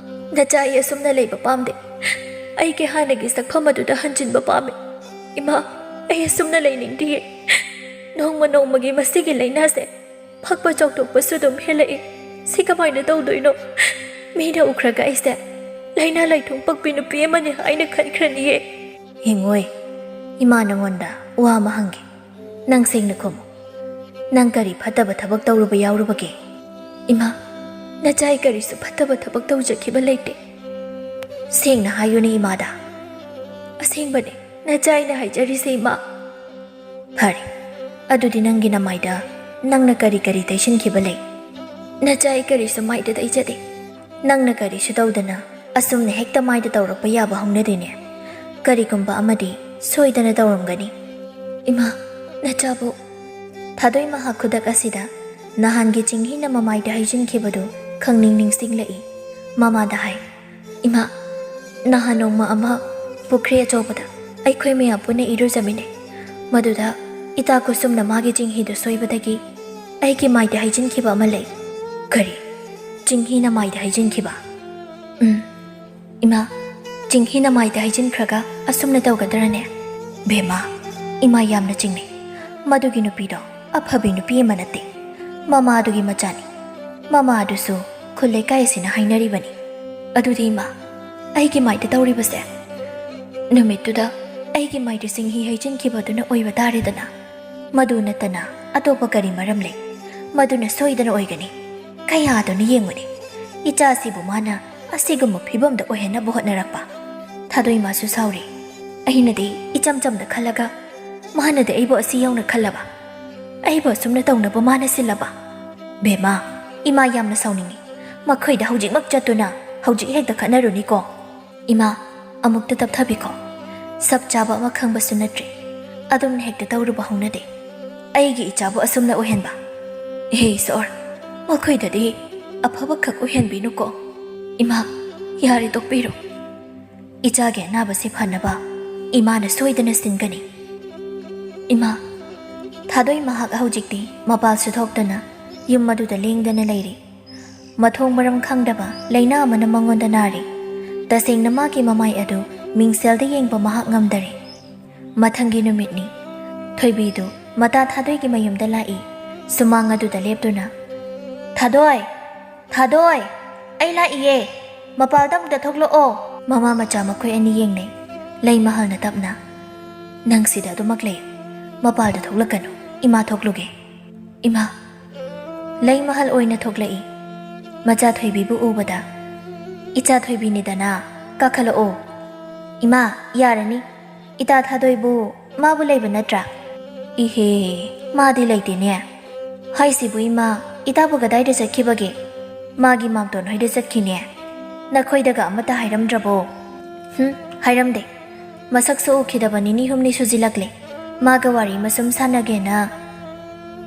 ꯅꯆꯥ ꯑꯩ ꯑꯁꯨꯝꯅ ꯂꯩꯕ ꯄꯥꯝꯗꯦ꯫ ꯑꯩꯒꯤ ꯍꯥꯟꯅꯒꯤ ꯁꯛꯐꯝ ꯑꯗꯨꯗ ꯍꯟꯖꯤꯟꯕ ꯄꯥꯝꯃꯤ꯫ ꯏꯃꯥ, ꯑꯩ ꯑꯁꯨꯝꯅ ꯂꯩꯅꯤꯡꯗꯤꯌꯦ꯫ ꯅꯣꯡꯃ ꯅꯣꯡꯃꯒꯤ ꯃꯁꯤꯒꯤ ꯂꯥꯏꯅꯥꯁꯦ ꯐꯛꯄ ꯆꯥꯎꯊꯣꯛꯄꯁꯨ ꯑꯗꯨꯝ ꯍꯦꯜꯂꯛꯏ꯫ ꯁꯤ ꯀꯃꯥꯏꯅ ꯇꯧꯗꯣꯏꯅꯣ? ꯃꯤꯅ ꯎꯈ꯭ꯔꯒ ꯑꯩꯁꯦ ꯂꯥꯏꯅꯥ ꯂꯥꯏꯊꯨꯡ ꯄꯛꯄꯤ ꯅꯨꯄꯤ ꯑꯃꯅꯤ ꯍꯥꯏꯅ ꯈꯟꯈ꯭ꯔꯅꯤꯌꯦ꯫" "ꯌꯦꯡꯉꯣꯏ, ꯏꯃꯥ ꯅꯉꯣꯟꯗ ꯋꯥ ꯑꯃ ꯍꯪꯒꯦ꯫ ꯅꯪ ꯁꯦꯡꯅ ꯈꯨꯝꯃꯨ꯫ ꯅꯪ ꯀꯔꯤ ꯐꯠꯇꯕ ꯊꯕꯛ ꯇꯧꯔꯨꯕ ꯌꯥꯎꯔꯨꯕꯒꯦ?" "ꯏꯃꯥ, ꯅꯆꯥ ꯑꯩ ꯀꯔꯤꯁꯨ ꯐꯠꯇꯕ ꯊꯕꯛ ꯇꯧꯖꯈꯤꯕ ꯂꯩꯇꯦ꯫" "ꯁꯦꯡꯅ ꯍꯥꯏꯌꯨꯅꯦ ꯏꯃꯥꯗ꯫" "ꯑꯁꯦꯡꯕꯅꯦ ꯅꯆꯥ ꯑꯩꯅ ꯍꯥꯏꯖꯔꯤꯁꯦ, ꯏꯃꯥ꯫" "ꯐꯔꯦ, ꯑꯗꯨꯗꯤ ꯅꯪꯒꯤ ꯅꯃꯥꯏꯗ ꯅꯪꯅ ꯀꯔꯤ ꯀꯔꯤ ꯇꯩꯁꯤꯟꯈꯤꯕ ꯂꯩ?" "ꯅꯆꯥ ꯑꯩ ꯀꯔꯤꯁꯨ ꯃꯥꯏꯗ ꯇꯩꯖꯗꯦ꯫ ꯅꯪꯅ ꯀꯔꯤꯁꯨ ꯇꯧꯗꯅ ꯑꯁꯨꯝꯅ ꯍꯦꯛꯇ ꯃꯥꯏꯗ ꯇꯧꯔꯛꯄ ꯌꯥꯕ ꯍꯧꯅꯗꯦꯅꯦ꯫ ꯀꯔꯤꯒꯨꯝꯕ ꯑꯃꯗꯤ ꯁꯣꯏꯗꯅ ꯇꯧꯔꯝꯒꯅꯤ꯫" "ꯏꯃꯥ, ꯅꯆꯥꯕꯨ꯫" ꯊꯥꯗꯣꯏ ꯃꯍꯥꯛ ꯈꯨꯗꯛ ꯑꯁꯤꯗ ꯅꯍꯥꯟꯒꯤ ꯆꯤꯡꯍꯤꯅ ꯃꯃꯥꯏꯗ ꯍꯩꯖꯤꯟꯈꯤꯕꯗꯨ ꯈꯪꯅꯤꯡ ꯅꯤꯡꯁꯤꯡꯂꯛꯏ꯫ ꯃꯃꯥꯗ ꯍꯥꯏ, "ꯏꯃꯥ, ꯅꯍꯥꯟ ꯅꯣꯡꯃ ꯑꯃ ꯄꯨꯈ꯭ꯔꯤ ꯑꯆꯧꯕꯗ ꯑꯩꯈꯣꯏ ꯃꯌꯥꯝ ꯄꯨꯟꯅ ꯏꯔꯨꯖꯃꯤꯟꯅꯩ꯫ ꯃꯗꯨꯗ ꯏꯇꯥ ꯀꯨꯁꯨꯝꯅ ꯃꯥꯒꯤ ꯆꯤꯡꯍꯤꯗꯨ ꯁꯣꯏꯕꯗꯒꯤ ꯑꯩꯒꯤ ꯃꯥꯏꯗ ꯍꯩꯖꯤꯟꯈꯤꯕ ꯑꯃ ꯂꯩ꯫" "ꯀꯔꯤ? ꯆꯤꯡꯍꯤꯅ ꯃꯥꯏꯗ ꯍꯩꯖꯤꯟꯈꯤꯕ?" "ꯎꯝ, ꯏꯃꯥ, ꯆꯤꯡꯍꯤꯅ ꯃꯥꯏꯗ ꯍꯩꯖꯤꯟꯈ꯭ꯔꯒ ꯑꯁꯨꯝꯅ ꯇꯧꯒꯗ꯭ꯔꯅꯦ?" "ꯕꯦꯝꯃ, ꯏꯃꯥ ꯌꯥꯝꯅ ꯆꯤꯡꯅꯩ꯫ ꯃꯗꯨꯒꯤ ꯅꯨꯄꯤꯗꯣ ꯑꯐꯕꯤ ꯅꯨꯄꯤ ꯑꯃ ꯅꯠꯇꯦ꯫ ꯃꯃꯥꯗꯨꯒꯤ ꯃꯆꯥꯅꯤ꯫ ꯃꯃꯥꯗꯨꯁꯨ ꯈꯨꯜ ꯂꯩꯀꯥꯏ ꯑꯁꯤꯅ ꯍꯥꯏꯅꯔꯤꯕꯅꯤ꯫ ꯑꯗꯨꯗꯤ ꯏꯃꯥ, ꯑꯩꯒꯤ ꯃꯥꯏꯗ ꯇꯧꯔꯤꯕꯁꯦ?" "ꯅꯨꯃꯤꯠꯇꯨꯗ ꯑꯩꯒꯤ ꯃꯥꯏꯗ ꯆꯤꯡꯍꯤ ꯍꯩꯖꯤꯟꯈꯤꯕꯗꯨꯅ ꯑꯣꯏꯕ ꯇꯥꯔꯦꯗꯅ꯫ ꯃꯗꯨ ꯅꯠꯇꯅ ꯑꯇꯣꯞꯄ ꯀꯔꯤ ꯃꯔꯝ ꯂꯩ? ꯃꯗꯨꯅ ꯁꯣꯏꯗꯅ ꯑꯣꯏꯒꯅꯤ꯫ ꯀꯌꯥꯗꯨꯅ ꯌꯦꯡꯉꯨꯅꯦ, ꯏꯆꯥꯁꯤꯕꯨ ꯃꯥꯅ ꯑꯁꯤꯒꯨꯝꯕ ꯐꯤꯕꯝꯗ ꯑꯣꯏꯍꯟꯅꯕ ꯍꯣꯠꯅꯔꯛꯄ꯫" ꯊꯥꯗꯣꯏ ꯏꯃꯥꯁꯨ ꯁꯥꯎꯔꯤ꯫ "ꯑꯩꯅꯗꯤ ꯏꯆꯝ ꯆꯝꯅ ꯈꯜꯂꯒ ꯃꯥꯅꯗꯤ ꯑꯩꯕꯨ ꯑꯁꯤ ꯌꯧꯅ ꯈꯜꯂꯕ? ꯑꯩꯕꯨ ꯑꯁꯨꯝꯅ ꯇꯧꯅꯕ ꯃꯥꯅ ꯁꯤꯜꯂꯕ? ꯕꯦꯝꯃ, ꯏꯃꯥ ꯌꯥꯝꯅ ꯁꯥꯎꯅꯤꯡꯉꯤ꯫ ꯃꯈꯣꯏꯗ ꯍꯧꯖꯤꯛꯃꯛ ꯆꯠꯇꯨꯅ ꯍꯧꯖꯤꯛ ꯍꯦꯛꯇ ꯈꯠꯅꯔꯨꯅꯤꯀꯣ꯫" "ꯏꯃꯥ, ꯑꯃꯨꯛꯇ ꯇꯞꯊꯕꯤꯈꯣ꯫ ꯁꯞ ꯆꯥꯕ ꯑꯃ ꯈꯪꯕꯁꯨ ꯅꯠꯇ꯭ꯔꯤ꯫ ꯑꯗꯨꯝꯅ ꯍꯦꯛꯇ ꯇꯧꯔꯨꯕ ꯍꯧꯅꯗꯦ꯫ ꯑꯩꯒꯤ ꯏꯆꯥꯕꯨ ꯑꯁꯨꯝꯅ ꯑꯣꯏꯍꯟꯕ꯫ ꯍꯦ ꯏꯁꯣꯔ, ꯃꯈꯣꯏꯗꯗꯤ ꯑꯐꯕꯈꯛ ꯑꯣꯏꯍꯟꯕꯤꯅꯨꯀꯣ꯫ ꯏꯃꯥ, ꯌꯥꯔꯦ, ꯇꯣꯛꯄꯤꯔꯣ꯫ ꯏꯆꯥꯒꯤ ꯑꯅꯥꯕꯁꯤ ꯐꯅꯕ ꯏꯃꯥꯅ ꯁꯣꯏꯗꯅ ꯁꯤꯟꯒꯅꯤ꯫" ꯏꯃꯥ, ꯊꯥꯗꯣꯏ ꯃꯍꯥꯛ ꯍꯧꯖꯤꯛꯇꯤ ꯃꯄꯥꯜꯁꯨ ꯊꯣꯛꯇꯅ ꯌꯨꯝ ꯑꯗꯨꯗ ꯂꯦꯡꯗꯅ ꯂꯩꯔꯤ꯫ ꯃꯊꯣꯡ ꯃꯔꯝ ꯈꯪꯗꯕ ꯂꯥꯏꯅꯥ ꯑꯃꯅ ꯃꯉꯣꯟꯗ ꯅꯥꯔꯤ꯫ ꯇꯁꯦꯡꯅ ꯃꯥꯒꯤ ꯃꯃꯥꯏ ꯑꯗꯨ ꯃꯤꯡꯁꯦꯜꯗ ꯌꯦꯡꯕ ꯃꯍꯥꯛ ꯉꯝꯗꯔꯦ꯫ ꯃꯊꯪꯒꯤ ꯅꯨꯃꯤꯠꯅꯤ꯫ ꯊꯣꯏꯕꯤꯗꯨ ꯃꯇꯥ ꯊꯥꯗꯣꯏꯒꯤ ꯃꯌꯨꯝꯗ ꯂꯥꯛꯏ꯫ ꯁꯨꯃꯥꯡ ꯑꯗꯨꯗ ꯂꯦꯞꯇꯨꯅ, "ꯊꯥꯗꯣꯏ! ꯊꯥꯗꯣꯏ! ꯑꯩ ꯂꯥꯛꯏꯌꯦ! ꯃꯄꯥꯜꯗ ꯑꯃꯨꯛꯇ ꯊꯣꯛꯂꯛꯑꯣ!" ꯃꯃꯥ ꯃꯆꯥ ꯃꯈꯣꯏ ꯑꯅꯤ ꯌꯦꯡꯅꯩ꯫ ꯂꯩꯃꯍꯜꯅ ꯇꯞꯅ, "ꯅꯪ ꯁꯤꯗ ꯑꯗꯨꯃꯛ ꯂꯩꯌꯨ꯫ ꯃꯄꯥꯜꯗ ꯊꯣꯛꯂꯛꯀꯅꯨ꯫ ꯏꯃꯥ ꯊꯣꯛꯂꯨꯒꯦ꯫" "ꯏꯃꯥ!" ꯂꯩꯃꯍꯜ ꯑꯣꯏꯅ ꯊꯣꯛꯂꯛꯏ꯫ ꯃꯆꯥ ꯊꯣꯏꯕꯤꯕꯨ ꯎꯕꯗ, "ꯏꯆꯥ ꯊꯣꯏꯕꯤꯅꯤꯗꯅ, ꯀꯥꯈꯠꯂꯛꯑꯣ꯫" "ꯏꯃꯥ, ꯌꯥꯔꯅꯤ꯫ ꯏꯇꯥ ꯊꯥꯗꯣꯏꯕꯨ, ꯃꯥꯕꯨ ꯂꯩꯕ ꯅꯠꯇ꯭ꯔꯥ?" "ꯏꯍꯦ, ꯃꯥꯗꯤ ꯂꯩꯇꯦꯅꯦ꯫ ꯍꯥꯏꯁꯤꯕꯨ ꯏꯃꯥ, ꯏꯇꯥꯕꯨ ꯀꯗꯥꯏꯗ ꯆꯠꯈꯤꯕꯒꯦ?" "ꯃꯥꯒꯤ ꯃꯥꯝꯇꯣꯟ ꯍꯣꯏꯗ ꯆꯠꯈꯤꯅꯦ꯫ ꯅꯈꯣꯏꯗꯒ ꯑꯃꯠꯇ ꯍꯥꯏꯔꯝꯗ꯭ꯔꯕꯣ?" "ꯍꯨꯝ, ꯍꯥꯏꯔꯝꯗꯦ꯫ ꯃꯁꯛꯁꯨ ꯎꯈꯤꯗꯕ ꯅꯤꯅꯤ ꯍꯨꯝꯅꯤ ꯁꯨꯖꯤꯜꯂꯛꯂꯦ꯫ ꯃꯥꯒ ꯋꯥꯔꯤ ꯑꯃ ꯁꯨꯝ ꯁꯥꯟꯅꯒꯦꯅ꯫"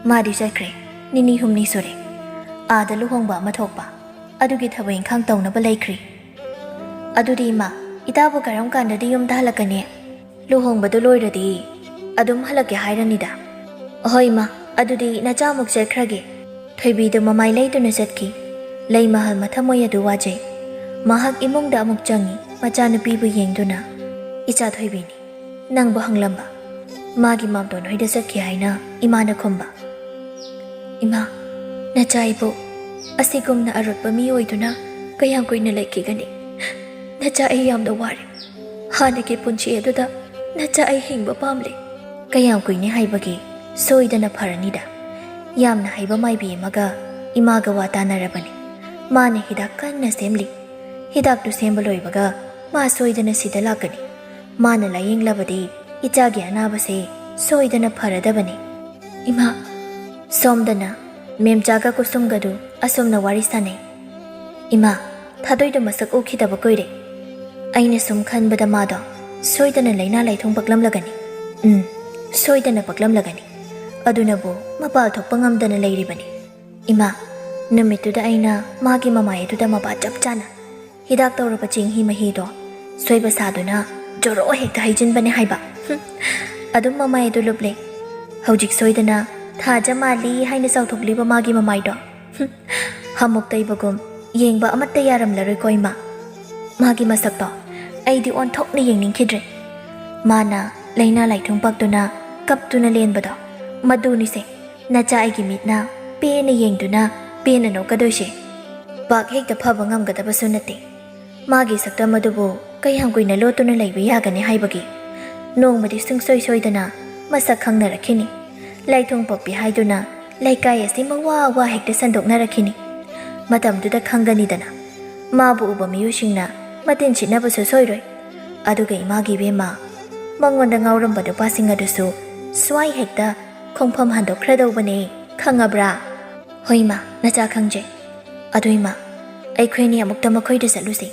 "ꯃꯥꯗꯤ ꯆꯠꯈ꯭ꯔꯦ꯫ ꯅꯤꯅꯤ ꯍꯨꯝꯅꯤ ꯁꯨꯔꯦ꯫ ꯑꯥꯗ ꯂꯨꯍꯣꯡꯕ ꯑꯃ ꯊꯣꯛꯄ꯫ ꯑꯗꯨꯒꯤ ꯊꯕꯛ ꯏꯪꯈꯥꯡ ꯇꯧꯅꯕ ꯂꯩꯈ꯭ꯔꯤ꯫ ꯑꯗꯨꯗꯤ ꯏꯃꯥ, ꯏꯇꯥꯕꯨ ꯀꯔꯝ ꯀꯥꯟꯗꯗꯤ ꯌꯨꯝꯗ ꯍꯜꯂꯛꯀꯅꯤ? ꯂꯨꯍꯣꯡꯕꯗꯨ ꯂꯣꯏꯔꯗꯤ ꯑꯗꯨꯝ ꯍꯜꯂꯛꯀꯦ ꯍꯥꯏꯔꯅꯤꯗ꯫ ꯑꯍꯣꯏ ꯏꯃꯥ, ꯑꯗꯨꯗꯤ ꯅꯆꯥ ꯑꯃꯨꯛ ꯆꯠꯈ꯭ꯔꯒꯦ꯫ ꯊꯣꯏꯕꯤꯗꯨ ꯃꯃꯥꯏ ꯂꯩꯗꯨꯅ ꯆꯠꯈꯤ꯫ ꯂꯩꯃꯍꯜ ꯃꯊꯃꯣꯏ ꯑꯗꯨ ꯋꯥꯖꯩ꯫ ꯃꯍꯥꯛ ꯏꯃꯨꯡꯗ ꯑꯃꯨꯛ ꯆꯪꯉꯤ, ꯃꯆꯥꯅꯨꯄꯤꯕꯨ ꯌꯦꯡꯗꯨꯅ꯫ "ꯏꯆꯥ ꯊꯣꯏꯕꯤꯅꯤ, ꯅꯪꯕꯨ ꯍꯪꯂꯝꯕ꯫ ꯃꯥꯒꯤ ꯃꯥꯝꯇꯣꯟ ꯍꯣꯏꯗ ꯆꯠꯈꯤ ꯍꯥꯏꯅ ꯏꯃꯥꯅ ꯈꯨꯝꯕ꯫" "ꯏꯃꯥ, ꯅꯆꯥ ꯏꯕꯣꯛ ꯑꯁꯤꯒꯨꯝꯅ ꯑꯔꯨꯠꯄ ꯃꯤ ꯑꯣꯏꯗꯨꯅ ꯀꯌꯥꯝ ꯀꯨꯏꯅ ꯂꯩꯈꯤꯒꯅꯤ? ꯅꯆꯥ ꯑꯩ ꯌꯥꯝꯅ ꯋꯥꯔꯦ꯫ ꯍꯥꯟꯅꯒꯤ ꯄꯨꯟꯁꯤ ꯑꯗꯨꯗ ꯅꯆꯥ ꯑꯩ ꯍꯤꯡꯕ ꯄꯥꯝꯂꯦ꯫" "ꯀꯌꯥꯝ ꯀꯨꯏꯅꯤ ꯍꯥꯏꯕꯒꯤ? ꯁꯣꯏꯗꯅ ꯐꯔꯅꯤꯗ꯫" ꯌꯥꯝꯅ ꯍꯩꯕ ꯃꯥꯏꯕꯤ ꯑꯃꯒ ꯏꯃꯥꯒ ꯋꯥ ꯇꯥꯅꯔꯕꯅꯤ꯫ ꯃꯥꯅ ꯍꯤꯗꯥꯛ ꯀꯟꯅ ꯁꯦꯝꯂꯤ꯫ ꯍꯤꯗꯥꯛꯇꯨ ꯁꯦꯝꯕ ꯂꯣꯏꯕꯒ ꯃꯥ ꯁꯣꯏꯗꯅ ꯁꯤꯗ ꯂꯥꯛꯀꯅꯤ꯫ ꯃꯥꯅ ꯂꯥꯌꯦꯡꯂꯕꯗꯤ ꯏꯆꯥꯒꯤ ꯑꯅꯥꯕꯁꯦ ꯁꯣꯏꯗꯅ ꯐꯔꯗꯕꯅꯤ꯫ "ꯏꯃꯥ꯫" ꯁꯣꯝꯗꯅ ꯃꯦꯝꯆꯥꯒ ꯀꯨꯁꯨꯝꯒꯗꯨ ꯑꯁꯨꯝꯅ ꯋꯥꯔꯤ ꯁꯥꯟꯅꯩ꯫ "ꯏꯃꯥ, ꯊꯥꯗꯣꯏꯗꯣ ꯃꯁꯛ ꯎꯈꯤꯗꯕ ꯀꯨꯏꯔꯦ꯫ ꯑꯩꯅ ꯁꯨꯝ ꯈꯟꯕꯗ ꯃꯥꯗꯣ ꯁꯣꯏꯗꯅ ꯂꯥꯏꯅꯥ ꯂꯥꯏꯊꯨꯡ ꯄꯛꯂꯝꯂꯒꯅꯤ꯫ ꯎꯝ, ꯁꯣꯏꯗꯅ ꯄꯛꯂꯝꯂꯒꯅꯤ꯫ ꯑꯗꯨꯅꯕꯨ ꯃꯄꯥꯜ ꯊꯣꯛꯄ ꯉꯝꯗꯅ ꯂꯩꯔꯤꯕꯅꯤ꯫ ꯏꯃꯥ, ꯅꯨꯃꯤꯠꯇꯨꯗ ꯑꯩꯅ ꯃꯥꯒꯤ ꯃꯃꯥꯏ ꯑꯗꯨꯗ ꯃꯄꯥ ꯆꯞ ꯆꯥꯅ ꯍꯤꯗꯥꯛ ꯇꯧꯔꯕ ꯆꯦꯡꯍꯤ ꯃꯍꯤꯗꯣ ꯁꯣꯏꯕ ꯁꯥꯗꯨꯅ ꯖꯣꯔꯣ ꯍꯦꯛꯇ ꯍꯩꯖꯤꯟꯕꯅꯦ ꯍꯥꯏꯕ꯫ ꯍꯨꯝ, ꯑꯗꯨꯝ ꯃꯃꯥꯏ ꯑꯗꯨ ꯂꯨꯞꯂꯦ꯫ ꯍꯧꯖꯤꯛ ꯁꯣꯏꯗꯅ ꯊꯥꯖ ꯃꯥꯜꯂꯤ ꯍꯥꯏꯅ ꯆꯥꯎꯊꯣꯛꯂꯤꯕ ꯃꯥꯒꯤ ꯃꯃꯥꯏꯗꯣ꯫ ꯍꯨꯝ, ꯍꯥꯃꯨꯛ ꯇꯩꯕꯒꯨꯝ ꯌꯦꯡꯕ ꯑꯃꯠꯇ ꯌꯥꯔꯝꯂꯔꯣꯏꯀꯣ ꯏꯃꯥ꯫ ꯃꯥꯒꯤ ꯃꯁꯛꯇꯣ ꯑꯩꯗꯤ ꯑꯣꯟꯊꯣꯛꯅ ꯌꯦꯡꯅꯤꯡꯈꯤꯗ꯭ꯔꯦ꯫ ꯃꯥꯅ ꯂꯥꯏꯅꯥ ꯂꯥꯏꯊꯨꯡ ꯄꯛꯇꯨꯅ ꯀꯞꯇꯨꯅ ꯂꯦꯟꯕꯗꯣ, ꯃꯗꯨꯅꯤꯁꯦ ꯅꯆꯥ ꯑꯩꯒꯤ ꯃꯤꯠꯅ ꯄꯦꯟꯅ ꯌꯦꯡꯗꯨꯅ ꯄꯦꯟꯅ ꯅꯣꯛꯀꯗꯣꯏꯁꯦ꯫ ꯄꯥꯛ ꯍꯦꯛꯇ ꯐꯕ ꯉꯝꯒꯗꯕꯁꯨ ꯅꯠꯇꯦ꯫ ꯃꯥꯒꯤ ꯁꯛꯇꯝ ꯑꯗꯨꯕꯨ ꯀꯌꯥꯝ ꯀꯨꯏꯅ ꯂꯣꯠꯇꯨꯅ ꯂꯩꯕ ꯌꯥꯒꯅꯤ ꯍꯥꯏꯕꯒꯤ? ꯅꯣꯡꯃꯗꯤ ꯁꯨꯡꯁꯣꯏ ꯁꯣꯏꯗꯅ ꯃꯁꯛ ꯈꯪꯅꯔꯛꯈꯤꯅꯤ꯫ ꯂꯥꯏꯊꯨꯡ ꯄꯛꯄꯤ ꯍꯥꯏꯗꯨꯅ ꯂꯩꯀꯥꯏ ꯑꯁꯤ ꯃꯋꯥ ꯋꯥ ꯍꯦꯛꯇ ꯁꯟꯗꯣꯛꯅꯔꯛꯈꯤꯅꯤ꯫ ꯃꯇꯝꯗꯨꯗ ꯈꯪꯒꯅꯤꯗꯅ꯫ ꯃꯥꯕꯨ ꯎꯕ ꯃꯤꯑꯣꯏꯁꯤꯡꯅ ꯃꯇꯤꯟ ꯁꯤꯠꯅꯕꯁꯨ ꯁꯣꯏꯔꯣꯏ꯫ ꯑꯗꯨꯒ ꯏꯃꯥꯒꯤ ꯏꯕꯦꯝꯃ, ꯃꯉꯣꯟꯗ ꯉꯥꯎꯔꯝꯕ ꯅꯨꯄꯥꯁꯤꯡ ꯑꯗꯨꯁꯨ ꯁ꯭ꯋꯥꯏ ꯍꯦꯛꯇ ꯈꯣꯡꯐꯝ ꯍꯟꯗꯣꯛꯈ꯭ꯔꯗꯧꯕꯅꯦ, ꯈꯪꯉꯕ꯭ꯔꯥ? ꯍꯣꯏ ꯏꯃꯥ, ꯅꯆꯥ ꯈꯪꯖꯩ꯫ ꯑꯗꯨ ꯏꯃꯥ, ꯑꯩꯈꯣꯏꯅꯤ ꯑꯃꯨꯛꯇ ꯃꯈꯣꯏꯗ ꯆꯠꯂꯨꯁꯦ꯫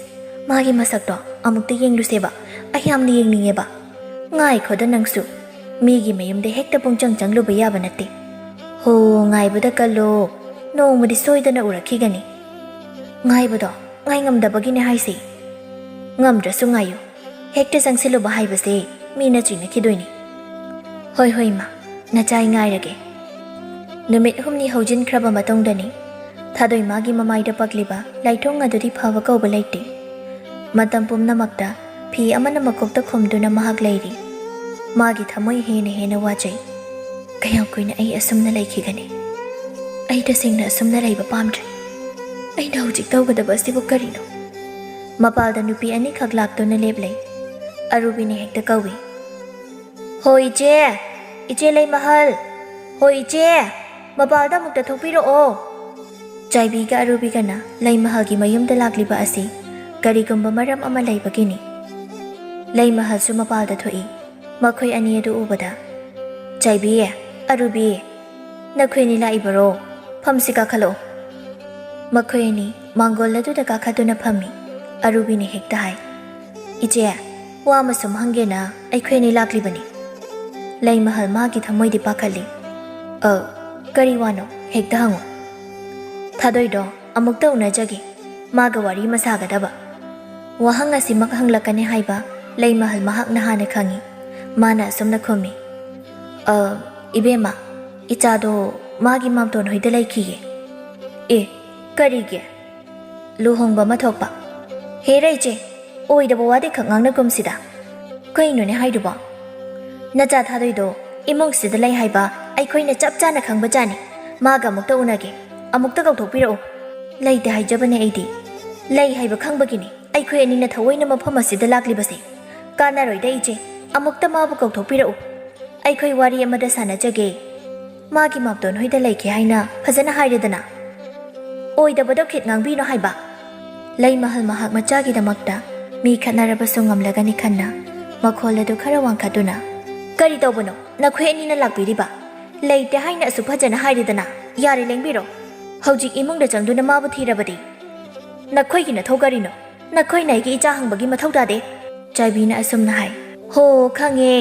ꯃꯥꯒꯤ ꯃꯁꯛꯇꯣ ꯑꯃꯨꯛꯇ ꯌꯦꯡꯂꯨꯁꯦꯕ꯫ ꯑꯩ ꯌꯥꯝꯅ ꯌꯦꯡꯅꯤꯡꯉꯦꯕ꯫ ꯉꯥꯏꯈꯣꯗ ꯅꯪꯁꯨ꯫ ꯃꯤꯒꯤ ꯃꯌꯨꯝꯗ ꯍꯦꯛꯇ ꯄꯨꯡꯆꯪ ꯆꯪꯂꯨꯕ ꯌꯥꯕ ꯅꯠꯇꯦ꯫ ꯍꯣ, ꯉꯥꯏꯕꯗ ꯀꯜꯂꯣ꯫ ꯅꯣꯡꯃꯗꯤ ꯁꯣꯏꯗꯅ ꯎꯔꯛꯈꯤꯒꯅꯤ꯫ ꯉꯥꯏꯕꯗꯣ ꯉꯥꯏꯉꯝꯗꯕꯒꯤꯅꯦ ꯍꯥꯏꯁꯦ꯫ ꯉꯝꯗ꯭ꯔꯁꯨ ꯉꯥꯏꯌꯨ꯫ ꯍꯦꯛꯇ ꯆꯪꯁꯤꯜꯂꯨꯕ ꯍꯥꯏꯕꯁꯦ ꯃꯤꯅ ꯆꯤꯡꯅꯈꯤꯗꯣꯏꯅꯤ꯫ "ꯍꯣꯏ, ꯍꯣꯏ, ꯏꯃꯥ, ꯅꯆꯥ ꯑꯩ ꯉꯥꯏꯔꯒꯦ"꯫ ꯅꯨꯃꯤꯠ ꯍꯨꯝꯅꯤ ꯍꯧꯖꯤꯟꯈ꯭ꯔꯕ ꯃꯇꯨꯡꯗꯅꯤ ꯊꯥꯗꯣꯏ ꯃꯥꯒꯤ ꯃꯃꯥꯏꯗ ꯄꯛꯂꯤꯕ ꯂꯥꯏꯊꯣꯡ ꯑꯗꯨꯗꯤ ꯐꯕ ꯀꯧꯕ ꯂꯩꯇꯦ꯫ ꯃꯇꯝ ꯄꯨꯝꯅꯃꯛꯇ ꯐꯤ ꯑꯃꯅ ꯃꯀꯣꯛꯇ ꯈꯨꯝꯗꯨꯅ ꯃꯍꯥꯛ ꯂꯩꯔꯤ꯫ ꯃꯥꯒꯤ ꯊꯃꯣꯏ ꯍꯦꯟꯅ ꯍꯦꯟꯅ ꯋꯥꯖꯩ꯫ "ꯀꯌꯥꯝ ꯀꯨꯏꯅ ꯑꯩ ꯑꯁꯨꯝꯅ ꯂꯩꯈꯤꯒꯅꯤ? ꯑꯩ ꯇꯁꯦꯡꯅ ꯑꯁꯨꯝꯅ ꯂꯩꯕ ꯄꯥꯝꯗ꯭ꯔꯦ꯫ ꯑꯩꯅ ꯍꯧꯖꯤꯛ ꯇꯧꯒꯗꯕ ꯑꯁꯤꯕꯨ ꯀꯔꯤꯅꯣ?" ꯃꯄꯥꯜꯗ ꯅꯨꯄꯤ ꯑꯅꯤꯈꯛ ꯂꯥꯛꯇꯨꯅ ꯂꯦꯞꯂꯦ꯫ ꯑꯔꯨꯕꯤꯅ ꯍꯦꯛꯇ ꯀꯧꯏ, "ꯍꯣ ꯏꯆꯦ! ꯏꯆꯦ ꯂꯩꯃꯍꯜ! ꯍꯣ ꯏꯆꯦ! ꯃꯄꯥꯜꯗ ꯑꯃꯨꯛꯇ ꯊꯣꯛꯄꯤꯔꯛꯑꯣ!" ꯆꯥꯏꯕꯤꯒ ꯑꯔꯨꯕꯤꯒꯅ ꯂꯩꯃꯍꯜꯒꯤ ꯃꯌꯨꯝꯗ ꯂꯥꯛꯂꯤꯕ ꯑꯁꯤ ꯀꯔꯤꯒꯨꯝꯕ ꯃꯔꯝ ꯑꯃ ꯂꯩꯕꯒꯤꯅꯤ꯫ ꯂꯩꯃꯍꯜꯁꯨ ꯃꯄꯥꯜꯗ ꯊꯣꯛꯏ꯫ ꯃꯈꯣꯏ ꯑꯅꯤ ꯑꯗꯨ ꯎꯕꯗ, "ꯆꯥꯏꯕꯤ, ꯑꯔꯨꯕꯤ, ꯅꯈꯣꯏ ꯑꯅꯤ ꯂꯥꯛꯏꯕꯔꯣ? ꯐꯝꯁꯤ, ꯀꯥꯈꯠꯂꯛꯑꯣ꯫" ꯃꯈꯣꯏ ꯑꯅꯤ ꯃꯥꯡꯒꯣꯜ ꯑꯗꯨꯗ ꯀꯥꯈꯠꯇꯨꯅ ꯐꯝꯃꯤ꯫ ꯑꯔꯨꯕꯤꯅ ꯍꯦꯛꯇ ꯍꯥꯏ, "ꯏꯆꯦ, ꯋꯥ ꯑꯃ ꯁꯨꯝ ꯍꯪꯒꯦꯅ ꯑꯩꯈꯣꯏ ꯑꯅꯤ ꯂꯥꯛꯂꯤꯕꯅꯤ꯫" ꯂꯩꯃꯍꯜ ꯃꯥꯒꯤ ꯊꯃꯣꯏꯗꯤ ꯄꯥꯈꯠꯂꯤ꯫ "ꯑ, ꯀꯔꯤ ꯋꯥꯅꯣ? ꯍꯦꯛꯇ ꯍꯪꯉꯨ꯫" ꯊꯥꯗꯣꯏꯗꯣ ꯑꯃꯨꯛꯇ ꯎꯅꯖꯒꯦ꯫ ꯃꯥꯒ ꯋꯥꯔꯤ ꯑꯃ ꯁꯥꯒꯗꯕ꯫ ꯋꯥꯍꯪ ꯑꯁꯤꯃꯛ ꯍꯪꯂꯛꯀꯅꯤ ꯍꯥꯏꯕ ꯂꯩꯃꯍꯜ ꯃꯍꯥꯛꯅ ꯍꯥꯟꯅ ꯈꯪꯏ꯫ ꯃꯥꯅ ꯑꯁꯨꯝꯅ ꯈꯨꯝꯃꯤ, "ꯑ, ꯏꯕꯦꯝꯃ, ꯏꯆꯥꯗꯣ ꯃꯥꯒꯤ ꯃꯥꯝꯇꯣꯟ ꯍꯣꯏꯗ ꯂꯩꯈꯤꯌꯦ꯫" "ꯑꯦ, ꯀꯔꯤꯒꯤ? ꯂꯨꯍꯣꯡꯕ ꯑꯃ ꯊꯣꯛꯄ?" "ꯍꯦꯔꯥ ꯏꯆꯦ, ꯑꯣꯏꯗꯕ ꯋꯥꯗꯤ ꯈꯛ ꯉꯥꯡꯅꯒꯨꯝꯁꯤꯗ꯫ ꯀꯩꯅꯣꯅꯦ ꯍꯥꯏꯗꯨꯕꯣ? ꯅꯆꯥ ꯊꯥꯗꯣꯏꯗꯣ ꯏꯃꯨꯡꯁꯤꯗ ꯂꯩ ꯍꯥꯏꯕ ꯑꯩꯈꯣꯏꯅ ꯆꯞ ꯆꯥꯅ ꯈꯪꯕꯖꯥꯠꯅꯤ꯫ ꯃꯥꯒ ꯑꯃꯨꯛꯇ ꯎꯅꯒꯦ꯫ ꯑꯃꯨꯛꯇ ꯀꯧꯊꯣꯛꯄꯤꯔꯛꯎ꯫" "ꯂꯩꯇꯦ ꯍꯥꯏꯖꯕꯅꯦ ꯑꯩꯗꯤ꯫ ꯂꯩ ꯍꯥꯏꯕ ꯈꯪꯕꯒꯤꯅꯤ ꯑꯩꯈꯣꯏ ꯑꯅꯤꯅ ꯊꯑꯣꯏꯅ ꯃꯐꯝ ꯑꯁꯤꯗ ꯂꯥꯛꯂꯤꯕꯁꯦ꯫ ꯀꯥꯟꯅꯔꯣꯏꯗ ꯏꯆꯦ, ꯑꯃꯨꯛꯇ ꯃꯥꯕꯨ ꯀꯧꯊꯣꯛꯄꯤꯔꯛꯎ꯫ ꯑꯩꯈꯣꯏ ꯋꯥꯔꯤ ꯑꯃꯗ ꯁꯥꯟꯅꯖꯒꯦ꯫ ꯃꯥꯒꯤ ꯃꯥꯝꯇꯣꯟ ꯍꯣꯏꯗ ꯂꯩꯈꯤ ꯍꯥꯏꯅ ꯐꯖꯅ ꯍꯥꯏꯔꯦꯗꯅ꯫" "ꯑꯣꯏꯗꯕꯗꯣ ꯈꯤꯠ ꯉꯥꯡꯕꯤꯅꯣ ꯍꯥꯏꯕ꯫" ꯂꯩꯃꯍꯜ ꯃꯍꯥꯛ ꯃꯆꯥꯒꯤꯗꯃꯛꯇ ꯃꯤ ꯈꯠꯅꯔꯕꯁꯨ ꯉꯝꯂꯒꯅꯤ ꯈꯟꯅ ꯃꯈꯣꯜ ꯑꯗꯨ ꯈꯔ ꯋꯥꯡꯈꯠꯇꯨꯅ, "ꯀꯔꯤ ꯇꯧꯕꯅꯣ ꯅꯈꯣꯏ ꯑꯅꯤꯅ ꯂꯥꯛꯄꯤꯔꯤꯕ? ꯂꯩꯇꯦ ꯍꯥꯏꯅ ꯑꯁꯨꯛ ꯐꯖꯅ ꯍꯥꯏꯔꯦꯗꯅ꯫ ꯌꯥꯔꯦ, ꯂꯦꯡꯕꯤꯔꯣ꯫ ꯍꯧꯖꯤꯛ ꯏꯃꯨꯡꯗ ꯆꯪꯗꯨꯅ ꯃꯥꯕꯨ ꯊꯤꯔꯕꯗꯤ ꯅꯈꯣꯏꯒꯤ ꯅꯊꯧ ꯀꯔꯤꯅꯣ? ꯅꯈꯣꯏꯅ ꯑꯩꯒꯤ ꯏꯆꯥ ꯍꯪꯕꯒꯤ ꯃꯊꯧ ꯇꯥꯗꯦ꯫" ꯆꯥꯏꯕꯤꯅ ꯑꯁꯨꯝꯅ ꯍꯥꯏ꯫ "ꯍꯣ, ꯈꯪꯉꯦ꯫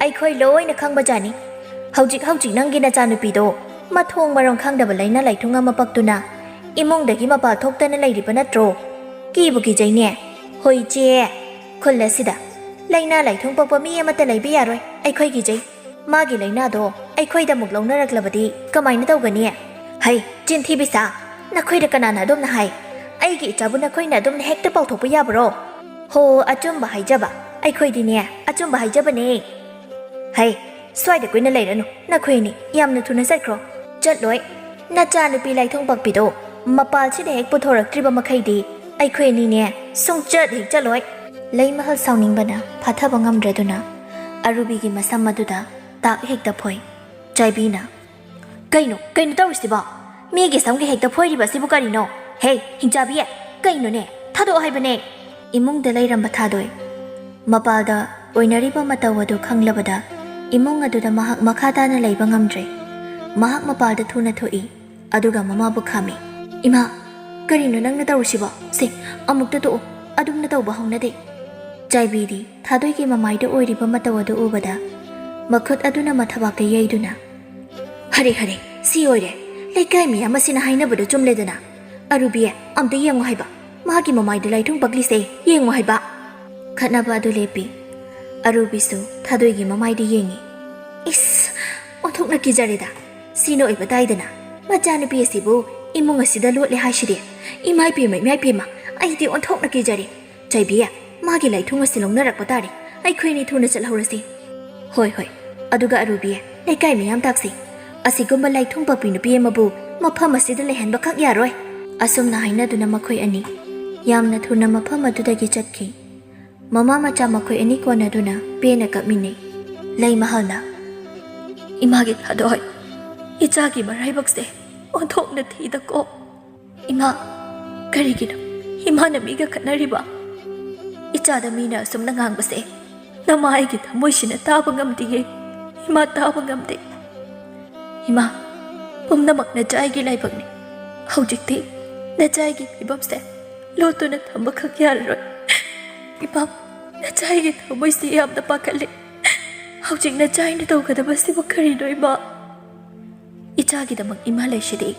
ꯑꯩꯈꯣꯏ ꯂꯣꯏꯅ ꯈꯪꯕꯖꯥꯠꯅꯤ꯫ ꯍꯧꯖꯤꯛ ꯍꯧꯖꯤꯛ ꯅꯪꯒꯤ ꯅꯆꯥꯅꯨꯄꯤꯗꯣ ꯃꯊꯣꯡ ꯃꯔꯝ ꯈꯪꯗꯕ ꯂꯩꯅꯥ ꯂꯥꯏꯊꯨꯡ ꯑꯃ ꯄꯛꯇꯨꯅ ꯏꯃꯨꯡꯗꯒꯤ ꯃꯄꯥꯟ ꯊꯣꯛꯇꯅ ꯂꯩꯔꯤꯕ ꯅꯠꯇ꯭ꯔꯣ? ꯀꯤꯕꯨ ꯀꯤꯖꯩꯅꯦ꯫ ꯍꯣꯏ ꯏꯆꯦ, ꯈꯨꯜ ꯑꯁꯤꯗ ꯂꯥꯏꯅꯥ ꯂꯥꯏꯊꯨꯡ ꯄꯛꯄ ꯃꯤ ꯑꯃꯠꯇ ꯂꯩꯕ ꯌꯥꯔꯣꯏ꯫ ꯑꯩꯈꯣꯏ ꯀꯤꯖꯩ꯫ ꯃꯥꯒꯤ ꯂꯥꯏꯅꯥꯗꯣ ꯑꯩꯈꯣꯏꯗ ꯑꯃꯨꯛ ꯂꯧꯅꯔꯛꯂꯕꯗꯤ ꯀꯃꯥꯏꯅ ꯇꯧꯒꯅꯤ? ꯍꯩ, ꯆꯤꯟꯊꯤꯕꯤ ꯁꯥ! ꯅꯈꯣꯏꯗ ꯀꯅꯥꯅ ꯑꯗꯨꯝꯅ ꯍꯥꯏ? ꯑꯩꯒꯤ ꯏꯆꯥꯕꯨ ꯅꯈꯣꯏꯅ ꯑꯗꯨꯝꯅ ꯍꯦꯛꯇ ꯄꯥꯎꯊꯣꯛꯄ ꯌꯥꯕ꯭ꯔꯣ? ꯍꯣ, ꯑꯆꯨꯝꯕ ꯍꯥꯏꯖꯕ꯫ ꯑꯩꯈꯣꯏꯗꯤꯅꯦ, ꯑꯆꯨꯝꯕ ꯍꯥꯏꯖꯕꯅꯦ꯫ ꯍꯩ, ꯁ꯭ꯋꯥꯏꯗ ꯀꯨꯏꯅ ꯂꯩꯔꯅꯨ꯫ ꯅꯈꯣꯏ ꯑꯅꯤ ꯌꯥꯝꯅ ꯊꯨꯅ ꯆꯠꯈ꯭ꯔꯣ꯫ ꯆꯠꯂꯣꯏ꯫ ꯅꯆꯥꯅꯨꯄꯤ ꯂꯥꯏꯊꯣꯡ ꯄꯥꯛꯄꯤꯗꯣ ꯃꯄꯥꯜꯁꯤꯗ ꯍꯦꯛ ꯄꯨꯊꯣꯔꯛꯇ꯭ꯔꯤꯕ ꯃꯈꯩꯗꯤ ꯑꯩꯈꯣꯏ ꯑꯅꯤꯅꯦ ꯁꯨꯡꯆꯠ ꯍꯦꯛ ꯆꯠꯂꯣꯏ꯫ ꯂꯩꯃꯍꯜ ꯁꯥꯎꯅꯤꯡꯕꯅ ꯐꯥꯊꯕ ꯉꯝꯗ꯭ꯔꯗꯨꯅ ꯑꯔꯨꯕꯤꯒꯤ ꯃꯁꯝ ꯑꯗꯨꯗ ꯇꯥꯛ ꯍꯦꯛꯇ ꯐꯣꯏ꯫ ꯆꯥꯏꯕꯤꯅ, "ꯀꯩꯅꯣ, ꯀꯩꯅꯣ ꯇꯧꯔꯤꯁꯤꯕꯣ? ꯃꯤꯒꯤ ꯁꯝꯒ ꯍꯦꯛꯇ ꯐꯣꯏꯔꯤꯕ ꯑꯁꯤꯕꯨ ꯀꯔꯤꯅꯣ? ꯍꯦ, ꯍꯤꯡꯆꯥꯕꯤ, ꯀꯩꯅꯣꯅꯦ? ꯊꯥꯗꯣꯛꯑꯣ ꯍꯥꯏꯕꯅꯦ!" ꯏꯃꯨꯡꯗ ꯂꯩꯔꯝꯕ ꯊꯥꯗꯣꯏ ꯃꯄꯥꯜꯗ ꯑꯣꯏꯅꯔꯤꯕ ꯃꯇꯧ ꯑꯗꯨ ꯈꯪꯂꯕꯗ ꯏꯃꯨꯡ ꯑꯗꯨꯗ ꯃꯍꯥꯛ ꯃꯈꯥ ꯇꯥꯅ ꯂꯩꯕ ꯉꯝꯗ꯭ꯔꯦ꯫ ꯃꯍꯥꯛ ꯃꯄꯥꯜꯗ ꯊꯨꯅ ꯊꯣꯛꯏ, ꯑꯗꯨꯒ ꯃꯃꯥꯕꯨ ꯈꯥꯝꯃꯤ꯫ "ꯏꯃꯥ, ꯀꯔꯤꯅꯣ ꯅꯪꯅ ꯇꯧꯔꯤꯁꯤꯕꯣ? ꯁꯦ, ꯑꯃꯨꯛꯇ ꯇꯣꯛꯑꯣ, ꯑꯗꯨꯝꯅ ꯇꯧꯕ ꯍꯧꯅꯗꯦ꯫" ꯆꯥꯏꯕꯤꯗꯤ ꯊꯥꯗꯣꯏꯒꯤ ꯃꯃꯥꯏꯗ ꯑꯣꯏꯔꯤꯕ ꯃꯇꯧ ꯑꯗꯨ ꯎꯕꯗ ꯃꯈꯨꯠ ꯑꯗꯨꯅ ꯃꯊꯕꯥꯛꯇ ꯌꯩꯗꯨꯅ, "ꯍꯔꯦ, ꯍꯔꯦ, ꯁꯤ ꯑꯣꯏꯔꯦ꯫ ꯂꯩꯀꯥꯏ ꯃꯤꯌꯥꯝ ꯑꯁꯤꯅ ꯍꯥꯏꯅꯕꯗꯣ ꯆꯨꯝꯂꯦꯗꯅ꯫ ꯑꯔꯨꯕꯤ, ꯑꯝꯇ ꯌꯦꯡꯉꯣ ꯍꯥꯏꯕ꯫ ꯃꯥꯒꯤ ꯃꯃꯥꯏꯗ ꯂꯥꯏꯊꯨꯡ ꯄꯛꯂꯤꯁꯦ ꯌꯦꯡꯉꯣ ꯍꯥꯏꯕ꯫" ꯈꯠꯅꯕ ꯑꯗꯨ ꯂꯦꯞꯄꯤ꯫ ꯑꯔꯨꯕꯤꯁꯨ ꯊꯥꯗꯣꯏꯒꯤ ꯃꯃꯥꯏꯗ ꯌꯦꯡꯉꯤ꯫ "ꯏꯁ, ꯑꯣꯟꯊꯣꯛꯅ ꯀꯤꯖꯔꯦꯗ꯫ ꯁꯤꯅ ꯑꯣꯏꯕ ꯇꯥꯏꯗꯅ꯫ ꯃꯆꯥꯅꯨꯄꯤ ꯑꯁꯤꯕꯨ ꯏꯃꯨꯡ ꯑꯁꯤꯗ ꯂꯣꯠꯂꯦ ꯍꯥꯏꯁꯤꯗꯤ꯫ ꯏꯃꯥꯏ ꯄꯦꯝꯃ, ꯏꯃꯥꯏ ꯄꯦꯝꯃ, ꯑꯩꯗꯤ ꯑꯣꯟꯊꯣꯛꯅ ꯀꯤꯖꯔꯦ꯫ ꯆꯥꯏꯕꯤ, ꯃꯥꯒꯤ ꯂꯥꯏꯊꯨꯡ ꯑꯁꯤ ꯂꯧꯅꯔꯛꯄ ꯇꯥꯔꯦ꯫ ꯑꯩꯈꯣꯏꯅꯤ ꯊꯨꯅ ꯆꯠꯍꯧꯔꯁꯤ꯫" "ꯍꯣꯏ, ꯍꯣꯏ꯫ ꯑꯗꯨꯒ ꯑꯔꯨꯕꯤ, ꯂꯩꯀꯥꯏ ꯃꯤꯌꯥꯝ ꯇꯥꯛꯁꯤ꯫ ꯑꯁꯤꯒꯨꯝꯕ ꯂꯥꯏꯊꯨꯡ ꯄꯛꯄꯤ ꯅꯨꯄꯤ ꯑꯃꯕꯨ ꯃꯐꯝ ꯑꯁꯤꯗ ꯂꯩꯍꯟꯕ ꯈꯛ ꯌꯥꯔꯣꯏ꯫" ꯑꯁꯨꯝꯅ ꯍꯥꯏꯅꯗꯨꯅ ꯃꯈꯣꯏ ꯑꯅꯤ ꯌꯥꯝꯅ ꯊꯨꯅ ꯃꯐꯝ ꯑꯗꯨꯗꯒꯤ ꯆꯠꯈꯤ꯫ ꯃꯃꯥ ꯃꯆꯥ ꯃꯈꯣꯏ ꯑꯅꯤ ꯀꯣꯟꯅꯗꯨꯅ ꯄꯦꯟꯅ ꯀꯞꯃꯤꯟꯅꯩ꯫ ꯂꯩꯃꯍꯜꯅ, "ꯏꯃꯥꯒꯤ ꯊꯥꯗꯣꯏ, ꯏꯆꯥꯒꯤ ꯃꯔꯥꯏꯕꯛꯁꯦ ꯑꯣꯟꯊꯣꯛꯅ ꯊꯤꯗꯀꯣ꯫ ꯏꯃꯥ, ꯀꯔꯤꯒꯤꯅꯣ ꯏꯃꯥꯅ ꯃꯤꯒ ꯈꯠꯅꯔꯤꯕ? ꯏꯆꯥꯗ ꯃꯤꯅ ꯑꯁꯨꯝꯅ ꯉꯥꯡꯕꯁꯦ ꯅꯃꯥ ꯑꯩꯒꯤ ꯊꯃꯣꯏꯁꯤꯅ ꯇꯥꯕ ꯉꯝꯗꯤꯌꯦ꯫ ꯏꯃꯥ, ꯇꯥꯕ ꯉꯝꯗꯦ꯫ ꯏꯃꯥ, ꯄꯨꯝꯅꯃꯛ ꯅꯆꯥꯏꯒꯤ ꯂꯥꯏꯕꯛꯅꯤ꯫ ꯍꯧꯖꯤꯛꯇꯤ ꯅꯆꯥꯏꯒꯤ ꯐꯤꯕꯝꯁꯦ ꯂꯣꯠꯇꯨꯅ ꯊꯝꯕꯈꯛ ꯌꯥꯔꯔꯣꯏ꯫ ꯏꯃꯥ, ꯅꯆꯥꯏꯒꯤ ꯊꯃꯣꯏꯁꯤ ꯌꯥꯝꯅ ꯄꯥꯈꯠꯂꯦ꯫ ꯍꯧꯖꯤꯛ ꯅꯆꯥꯏꯅ ꯇꯧꯒꯗꯕꯁꯤꯕꯨ ꯀꯔꯤꯅꯣ, ꯏꯃꯥ?" "ꯏꯆꯥꯒꯤꯗꯃꯛ ꯏꯃꯥ ꯂꯩꯁꯤꯗꯤ꯫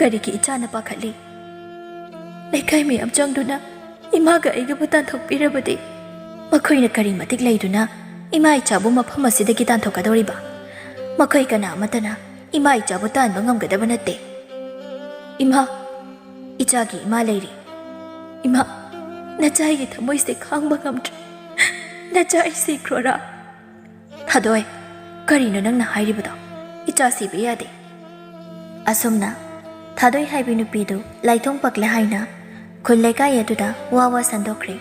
ꯀꯔꯤꯒꯤ ꯏꯆꯥꯅ ꯄꯥꯈꯠꯂꯤ? ꯂꯩꯀꯥꯏ ꯃꯌꯥꯝ ꯆꯪꯗꯨꯅ ꯏꯃꯥꯒ ꯑꯩꯒꯕꯨ ꯇꯥꯟꯊꯣꯛꯄꯤꯔꯕꯗꯤ, ꯃꯈꯣꯏꯅ ꯀꯔꯤ ꯃꯇꯤꯛ ꯂꯩꯗꯨꯅ ꯏꯃꯥ ꯏꯆꯥꯕꯨ ꯃꯐꯝ ꯑꯁꯤꯗꯒꯤ ꯇꯥꯟꯊꯣꯛꯀꯗꯧꯔꯤꯕ? ꯃꯈꯣꯏ ꯀꯅꯥ ꯑꯃꯠꯇꯅ ꯏꯃꯥ ꯏꯆꯥꯕꯨ ꯇꯥꯟꯕ ꯉꯝꯒꯗꯕ ꯅꯠꯇꯦ꯫ ꯏꯃꯥ, ꯏꯆꯥꯒꯤ ꯏꯃꯥ ꯂꯩꯔꯤ꯫ ꯏꯃꯥ, ꯅꯆꯥꯒꯤ ꯊꯃꯣꯏꯁꯦ ꯈꯥꯡꯕ ꯉꯝꯗ꯭ꯔꯦ꯫ ꯅꯆꯥ ꯑꯩ ꯁꯤꯈ꯭ꯔꯣꯔꯥ? ꯊꯥꯗꯣꯏ, ꯀꯔꯤꯅꯣ ꯅꯪꯅ ꯍꯥꯏꯔꯤꯕꯗꯣ? ꯏꯆꯥ ꯁꯤꯕ ꯌꯥꯗꯦ꯫ ꯑꯁꯨꯝꯅ ꯊꯥꯗꯣꯏ ꯍꯥꯏꯕꯤ ꯅꯨꯄꯤꯗꯨ ꯂꯥꯏꯊꯣꯡ ꯄꯛꯂꯦ ꯍꯥꯏꯅ ꯈꯨꯜ ꯂꯩꯀꯥꯏ ꯑꯗꯨꯗ ꯋꯥ ꯋꯥ ꯁꯟꯗꯣꯛꯈ꯭ꯔꯦ꯫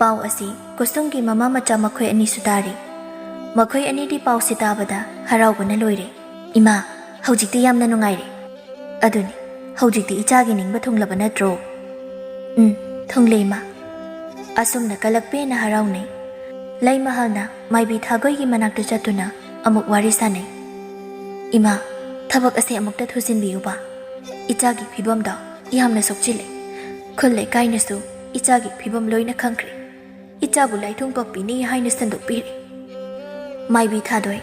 ꯄꯥꯎ ꯑꯁꯤ ꯀꯨꯁꯨꯝꯒꯤ ꯃꯃꯥ ꯃꯆꯥ ꯃꯈꯣꯏ ꯑꯅꯤꯁꯨ ꯇꯥꯔꯤ꯫ ꯃꯈꯣꯏ ꯑꯅꯤꯗꯤ ꯄꯥꯎꯁꯤ ꯇꯥꯕꯗ ꯍꯔꯥꯎꯕꯅ ꯂꯣꯏꯔꯦ꯫ "ꯏꯃꯥ, ꯍꯧꯖꯤꯛꯇꯤ ꯌꯥꯝꯅ ꯅꯨꯡꯉꯥꯏꯔꯦ꯫ ꯑꯗꯨꯅꯤ, ꯍꯧꯖꯤꯛꯇꯤ ꯏꯆꯥꯒꯤ ꯅꯤꯡꯕ ꯊꯨꯡꯂꯕ ꯅꯠꯇ꯭ꯔꯣ?" "ꯎꯝ, ꯊꯨꯡꯂꯦ, ꯏꯃꯥ꯫" ꯑꯁꯨꯝꯅ ꯀꯂꯛꯄꯦꯅ ꯍꯔꯥꯎꯅꯩ꯫ ꯂꯩꯃꯍꯜꯅ ꯃꯥꯏꯕꯤ ꯊꯥꯒꯣꯏꯒꯤ ꯃꯅꯥꯛꯇ ꯆꯠꯇꯨꯅ ꯑꯃꯨꯛ ꯋꯥꯔꯤ ꯁꯥꯅꯩ꯫ "ꯏꯃꯥ, ꯊꯕꯛ ꯑꯁꯦ ꯑꯃꯨꯛꯇ ꯊꯨꯖꯤꯟꯕꯤꯌꯨꯕ꯫ ꯏꯆꯥꯒꯤ ꯐꯤꯕꯝꯗꯣ ꯌꯥꯝꯅ ꯁꯣꯛꯆꯤꯜꯂꯦ꯫ ꯈꯨꯜ ꯂꯩꯀꯥꯏꯅꯁꯨ ꯏꯆꯥꯒꯤ ꯐꯤꯕꯝ ꯂꯣꯏꯅ ꯈꯪꯈ꯭ꯔꯦ꯫ ꯏꯆꯥꯕꯨ ꯂꯥꯏꯊꯣꯡ ꯄꯛꯄꯤꯅꯤ ꯍꯥꯏꯅ ꯁꯟꯗꯣꯛꯄꯤꯔꯦ꯫" ꯃꯥꯏꯕꯤ ꯊꯥꯗꯣꯏ,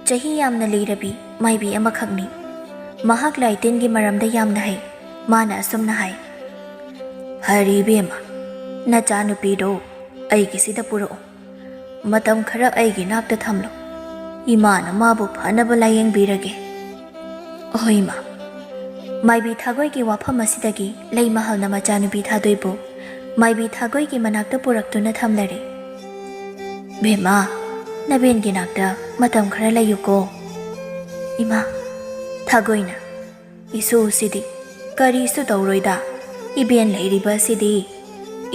ꯆꯍꯤ ꯌꯥꯝꯅ ꯂꯤꯔꯕꯤ ꯃꯥꯏꯕꯤ ꯑꯃꯈꯛꯅꯤ꯫ ꯃꯍꯥꯛ ꯂꯥꯏꯇꯤꯟꯒꯤ ꯃꯔꯝꯗ ꯌꯥꯝꯅ ꯍꯩ꯫ ꯃꯥꯅ ꯑꯁꯨꯝꯅ ꯍꯥꯏ, "ꯐꯔꯦ ꯏꯕꯦꯝꯃ, ꯅꯆꯥꯅꯨꯄꯤꯗꯣ ꯑꯩꯒꯤꯁꯤꯗ ꯄꯨꯔꯛꯑꯣ꯫ ꯃꯇꯝ ꯈꯔ ꯑꯩꯒꯤ ꯅꯥꯛꯇ ꯊꯝꯂꯣ꯫ ꯏꯃꯥꯅ ꯃꯥꯕꯨ ꯐꯅꯕ ꯂꯥꯌꯦꯡꯕꯤꯔꯒꯦ꯫" "ꯑꯍꯣꯏ, ꯏꯃꯥ꯫" ꯃꯥꯏꯕꯤ ꯊꯥꯒꯣꯏꯒꯤ ꯋꯥꯐꯝ ꯑꯁꯤꯗꯒꯤ ꯂꯩꯃꯍꯜꯅ ꯃꯆꯥꯅꯨꯄꯤ ꯊꯥꯗꯣꯏꯕꯨ ꯃꯥꯏꯕꯤ ꯊꯥꯒꯣꯏꯒꯤ ꯃꯅꯥꯛꯇ ꯄꯨꯔꯛꯇꯨꯅ ꯊꯝꯂꯔꯦ꯫ "ꯕꯦꯝꯃ, ꯅꯕꯦꯟꯒꯤ ꯅꯥꯛꯇ ꯃꯇꯝ ꯈꯔ ꯂꯩꯌꯨꯀꯣ꯫" "ꯏꯃꯥ꯫" ꯊꯥꯒꯣꯏꯅ, "ꯏꯁꯨꯁꯤꯗꯤ ꯀꯔꯤꯁꯨ ꯇꯧꯔꯣꯏꯗ꯫ ꯏꯕꯦꯟ ꯂꯩꯔꯤꯕ ꯑꯁꯤꯗꯤ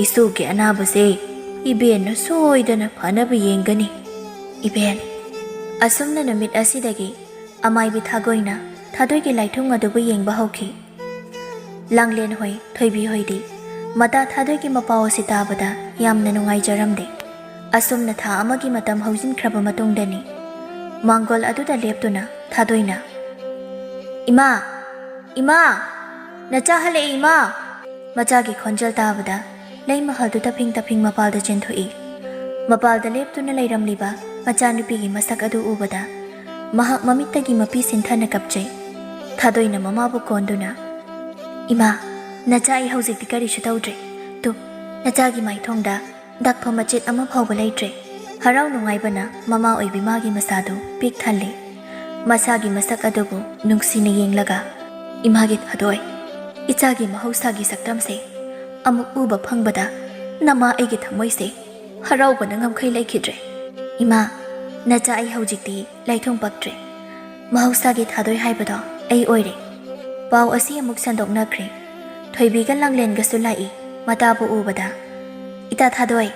ꯏꯁꯨꯒꯤ ꯑꯅꯥꯕꯁꯦ ꯏꯕꯦꯟꯅ ꯁꯣꯏꯗꯅ ꯐꯅꯕ ꯌꯦꯡꯒꯅꯤ, ꯏꯕꯦꯟ꯫" ꯑꯁꯨꯝꯅ ꯅꯨꯃꯤꯠ ꯑꯁꯤꯗꯒꯤ ꯑꯃꯥꯏꯕꯤ ꯊꯥꯒꯣꯏꯅ ꯊꯥꯗꯣꯏꯒꯤ ꯂꯥꯏꯊꯨꯡ ꯑꯗꯨꯕꯨ ꯌꯦꯡꯕ ꯍꯧꯈꯤ꯫ ꯂꯥꯡꯂꯦꯟ ꯍꯣꯏ, ꯊꯣꯏꯕꯤ ꯍꯣꯏꯗꯤ ꯃꯇꯥ ꯊꯥꯗꯣꯏꯒꯤ ꯃꯄꯥꯎ ꯑꯁꯤ ꯇꯥꯕꯗ ꯌꯥꯝꯅ ꯅꯨꯡꯉꯥꯏꯖꯔꯝꯗꯦ꯫ ꯑꯁꯨꯝꯅ ꯊꯥ ꯑꯃꯒꯤ ꯃꯇꯝ ꯍꯧꯖꯤꯟꯈ꯭ꯔꯕ ꯃꯇꯨꯡꯗꯅꯤ ꯃꯥꯡꯒꯣꯜ ꯑꯗꯨꯗ ꯂꯦꯞꯇꯨꯅ ꯊꯥꯗꯣꯏꯅ, "ꯏꯃꯥ! ꯏꯃꯥ! ꯅꯆꯥ ꯍꯜꯂꯛꯑꯦ, ꯏꯃꯥ!" ꯃꯆꯥꯒꯤ ꯈꯣꯟꯖꯦꯜ ꯇꯥꯕꯗ ꯂꯩꯃꯍꯜꯗꯨ ꯇꯞꯐꯤꯡ ꯇꯞꯐꯤꯡ ꯃꯄꯥꯜꯗ ꯆꯦꯟꯊꯣꯛꯏ꯫ ꯃꯄꯥꯜꯗ ꯂꯦꯞꯇꯨꯅ ꯂꯩꯔꯝꯂꯤꯕ ꯃꯆꯥꯅꯨꯄꯤꯒꯤ ꯃꯁꯛ ꯑꯗꯨ ꯎꯕꯗ ꯃꯍꯥꯛ ꯃꯃꯤꯠꯇꯒꯤ ꯃꯄꯤ ꯁꯤꯟꯊꯅ ꯀꯞꯆꯩ꯫ ꯊꯥꯗꯣꯏꯅ ꯃꯃꯥꯕꯨ ꯀꯣꯟꯗꯨꯅ, "ꯏꯃꯥ, ꯅꯆꯥ ꯑꯩ ꯍꯧꯖꯤꯛꯇꯤ ꯀꯔꯤꯁꯨ ꯇꯧꯗ꯭ꯔꯦ꯫ ꯇꯨ, ꯅꯆꯥꯒꯤ ꯃꯥꯏꯊꯣꯡꯗ ꯗꯥꯛꯐꯝ ꯃꯆꯦꯠ ꯑꯃ ꯐꯥꯎꯕ ꯂꯩꯇ꯭ꯔꯦ"꯫ ꯍꯔꯥꯎ ꯅꯨꯡꯉꯥꯏꯕꯅ ꯃꯃꯥ ꯑꯣꯏꯕꯤ ꯃꯥꯒꯤ ꯃꯁꯥꯗꯨ ꯄꯤꯛ ꯊꯜꯂꯤ꯫ ꯃꯁꯥꯒꯤ ꯃꯁꯛ ꯑꯗꯨꯕꯨ ꯅꯨꯡꯁꯤꯅ ꯌꯦꯡꯂꯒ, "ꯏꯃꯥꯒꯤ ꯊꯥꯗꯣꯏ, ꯏꯆꯥꯒꯤ ꯃꯍꯧꯁꯥꯒꯤ ꯁꯛꯇꯝꯁꯦ ꯑꯃꯨꯛ ꯎꯕ ꯐꯪꯕꯗ ꯅꯃꯥ ꯑꯩꯒꯤ ꯊꯃꯣꯏꯁꯦ ꯍꯔꯥꯎꯕꯅ ꯉꯝꯈꯩ ꯂꯩꯈꯤꯗ꯭ꯔꯦ꯫ ꯏꯃꯥ, ꯅꯆꯥ ꯑꯩ ꯍꯧꯖꯤꯛꯇꯤ ꯂꯩꯊꯨꯡ ꯄꯛꯇ꯭ꯔꯦ꯫ ꯃꯍꯧꯁꯥꯒꯤ ꯊꯥꯗꯣꯏ ꯍꯥꯏꯕꯗꯣ ꯑꯩ ꯑꯣꯏꯔꯦ"꯫ ꯄꯥꯎ ꯑꯁꯤ ꯑꯃꯨꯛ ꯁꯟꯗꯣꯛꯅꯈ꯭ꯔꯦ꯫ ꯊꯣꯏꯕꯤꯒ ꯂꯥꯡꯂꯦꯟꯒꯁꯨ ꯂꯥꯛꯏ꯫ ꯃꯇꯥꯕꯨ ꯎꯕꯗ, "ꯏꯇꯥ ꯊꯥꯗꯣꯏ"꯫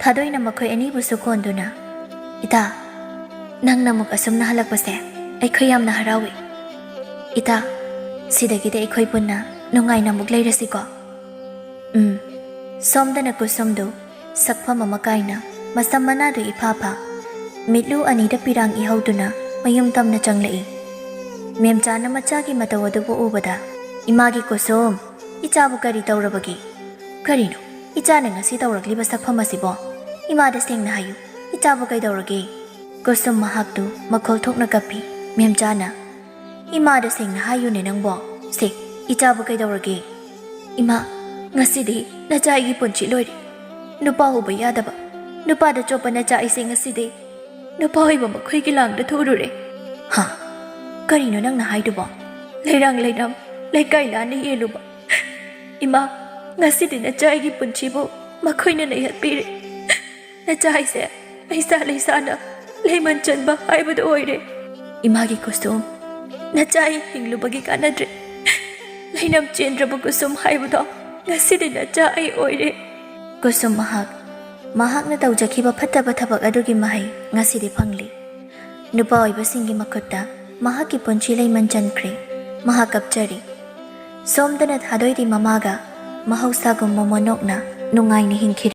ꯊꯥꯗꯣꯏꯅ ꯃꯈꯣꯏ ꯑꯅꯤꯕꯨꯁꯨ ꯀꯣꯟꯗꯨꯅ, "ꯏꯇꯥ, ꯅꯪꯅ ꯑꯃꯨꯛ ꯑꯁꯨꯝꯅ ꯍꯜꯂꯛꯄꯁꯦ ꯑꯩꯈꯣꯏ ꯌꯥꯝꯅ ꯍꯔꯥꯎꯏ꯫ ꯏꯇꯥ, ꯁꯤꯗꯒꯤꯗꯤ ꯑꯩꯈꯣꯏ ꯄꯨꯟꯅ ꯅꯨꯡꯉꯥꯏꯅ ꯑꯃꯨꯛ ꯂꯩꯔꯁꯤꯀꯣ"꯫ ꯎꯝ꯫ ꯁꯣꯝꯗꯅ ꯀꯨꯁꯨꯝꯗꯨ ꯁꯛꯐꯝ ꯑꯃ ꯀꯥꯏꯅ, ꯃꯁꯝ ꯃꯅꯥꯗꯨ ꯏꯐꯥ ꯐꯥ, ꯃꯤꯠꯂꯨ ꯑꯅꯤꯗ ꯄꯤꯔꯥꯡ ꯏꯍꯧꯗꯨꯅ ꯃꯌꯨꯝ ꯇꯝꯅ ꯆꯪꯂꯛꯏ꯫ ꯃꯦꯝꯆꯥꯅ ꯃꯆꯥꯒꯤ ꯃꯇꯧ ꯑꯗꯨꯕꯨ ꯎꯕꯗ, "ꯏꯃꯥꯒꯤ ꯀꯨꯁꯨꯝ, ꯏꯆꯥꯕꯨ ꯀꯔꯤ ꯇꯧꯔꯕꯒꯦ? ꯀꯔꯤꯅꯣ ꯏꯆꯥꯅ ꯉꯁꯤ ꯇꯧꯔꯛꯂꯤꯕ ꯁꯛꯐꯝ ꯑꯁꯤꯕꯣ? ꯏꯃꯥꯗ ꯁꯦꯡꯅ ꯍꯥꯏꯌꯨ, ꯏꯆꯥꯕꯨ ꯀꯩꯗꯧꯔꯒꯦ?" ꯀꯨꯁꯨꯝ ꯃꯍꯥꯛꯇꯨ ꯃꯈꯣꯜ ꯊꯣꯛꯅ ꯀꯞꯄꯤ꯫ ꯃꯦꯝꯆꯥꯅ, "ꯏꯃꯥꯗ ꯁꯦꯡꯅ ꯍꯥꯏꯌꯨꯅꯦ ꯅꯪꯕꯣ꯫ ꯁꯦ, ꯏꯆꯥꯕꯨ ꯀꯩꯗꯧꯔꯒꯦ?" "ꯏꯃꯥ, ꯉꯁꯤꯗꯤ ꯅꯆꯥ ꯑꯩꯒꯤ ꯄꯨꯟꯁꯤ ꯂꯣꯏꯔꯦ꯫ ꯅꯨꯄꯥ ꯎꯕ ꯌꯥꯗꯕ, ꯅꯨꯄꯥꯗ ꯆꯣꯞꯄ ꯅꯆꯥ ꯑꯩꯁꯦ ꯉꯁꯤꯗꯤ ꯅꯨꯄꯥ ꯑꯣꯏꯕ ꯃꯈꯣꯏꯒꯤ ꯂꯥꯡꯗ ꯊꯨꯔꯨꯔꯦ"꯫ "ꯍꯥ? ꯀꯔꯤꯅꯣ ꯅꯪꯅ ꯍꯥꯏꯗꯨꯕꯣ? ꯂꯩꯔꯥꯡ ꯂꯩꯅꯝ, ꯂꯩꯀꯥꯏ ꯂꯥꯟꯅ ꯌꯦꯜꯂꯨꯕ꯫ ꯏꯃꯥ, ꯉꯁꯤꯗꯤ ꯅꯆꯥ ꯑꯩꯒꯤ ꯄꯨꯟꯁꯤꯕꯨ ꯃꯈꯣꯏꯅ ꯅꯩꯍꯠꯄꯤꯔꯦ꯫ ꯅꯆꯥ ꯑꯩꯁꯦ ꯂꯩꯁꯥ ꯂꯩꯁꯥꯅ ꯂꯩꯃꯟ ꯆꯟꯕ ꯍꯥꯏꯕꯗꯨ ꯑꯣꯏꯔꯦ꯫ ꯏꯃꯥꯒꯤ ꯀꯨꯁꯨꯝ, ꯅꯆꯥ ꯑꯩ ꯍꯤꯡꯂꯨꯕꯒꯤ ꯀꯥꯟꯅꯗ꯭ꯔꯦ꯫ ꯂꯩꯅꯝ ꯆꯦꯟꯗ꯭ꯔꯕ ꯀꯨꯁꯨꯝ ꯍꯥꯏꯕꯗꯣ ꯉꯁꯤꯗꯤ ꯅꯆꯥ ꯑꯩ ꯑꯣꯏꯔꯦ"꯫ ꯀꯨꯁꯨꯝ ꯃꯍꯥꯛ, ꯃꯍꯥꯛꯅ ꯇꯧꯖꯈꯤꯕ ꯐꯠꯇꯕ ꯊꯕꯛ ꯑꯗꯨꯒꯤ ꯃꯍꯩ ꯉꯁꯤꯗꯤ ꯐꯪꯂꯤ꯫ ꯅꯨꯄꯥ ꯑꯣꯏꯕꯁꯤꯡꯒꯤ ꯃꯈꯨꯠꯇ ꯃꯍꯥꯛꯀꯤ ꯄꯨꯟꯁꯤ ꯂꯩꯃꯟ ꯆꯟꯈ꯭ꯔꯦ꯫ ꯃꯍꯥꯛ ꯀꯞꯆꯔꯤ꯫ ꯁꯣꯝꯗꯅ ꯊꯥꯗꯣꯏꯗꯤ ꯃꯃꯥꯒ ꯃꯍꯧꯁꯥꯒꯨꯝ ꯃꯣꯃꯣꯟ ꯅꯣꯛꯅ ꯅꯨꯡꯉꯥꯏꯅ ꯍꯤꯡꯈꯤꯔꯤ꯫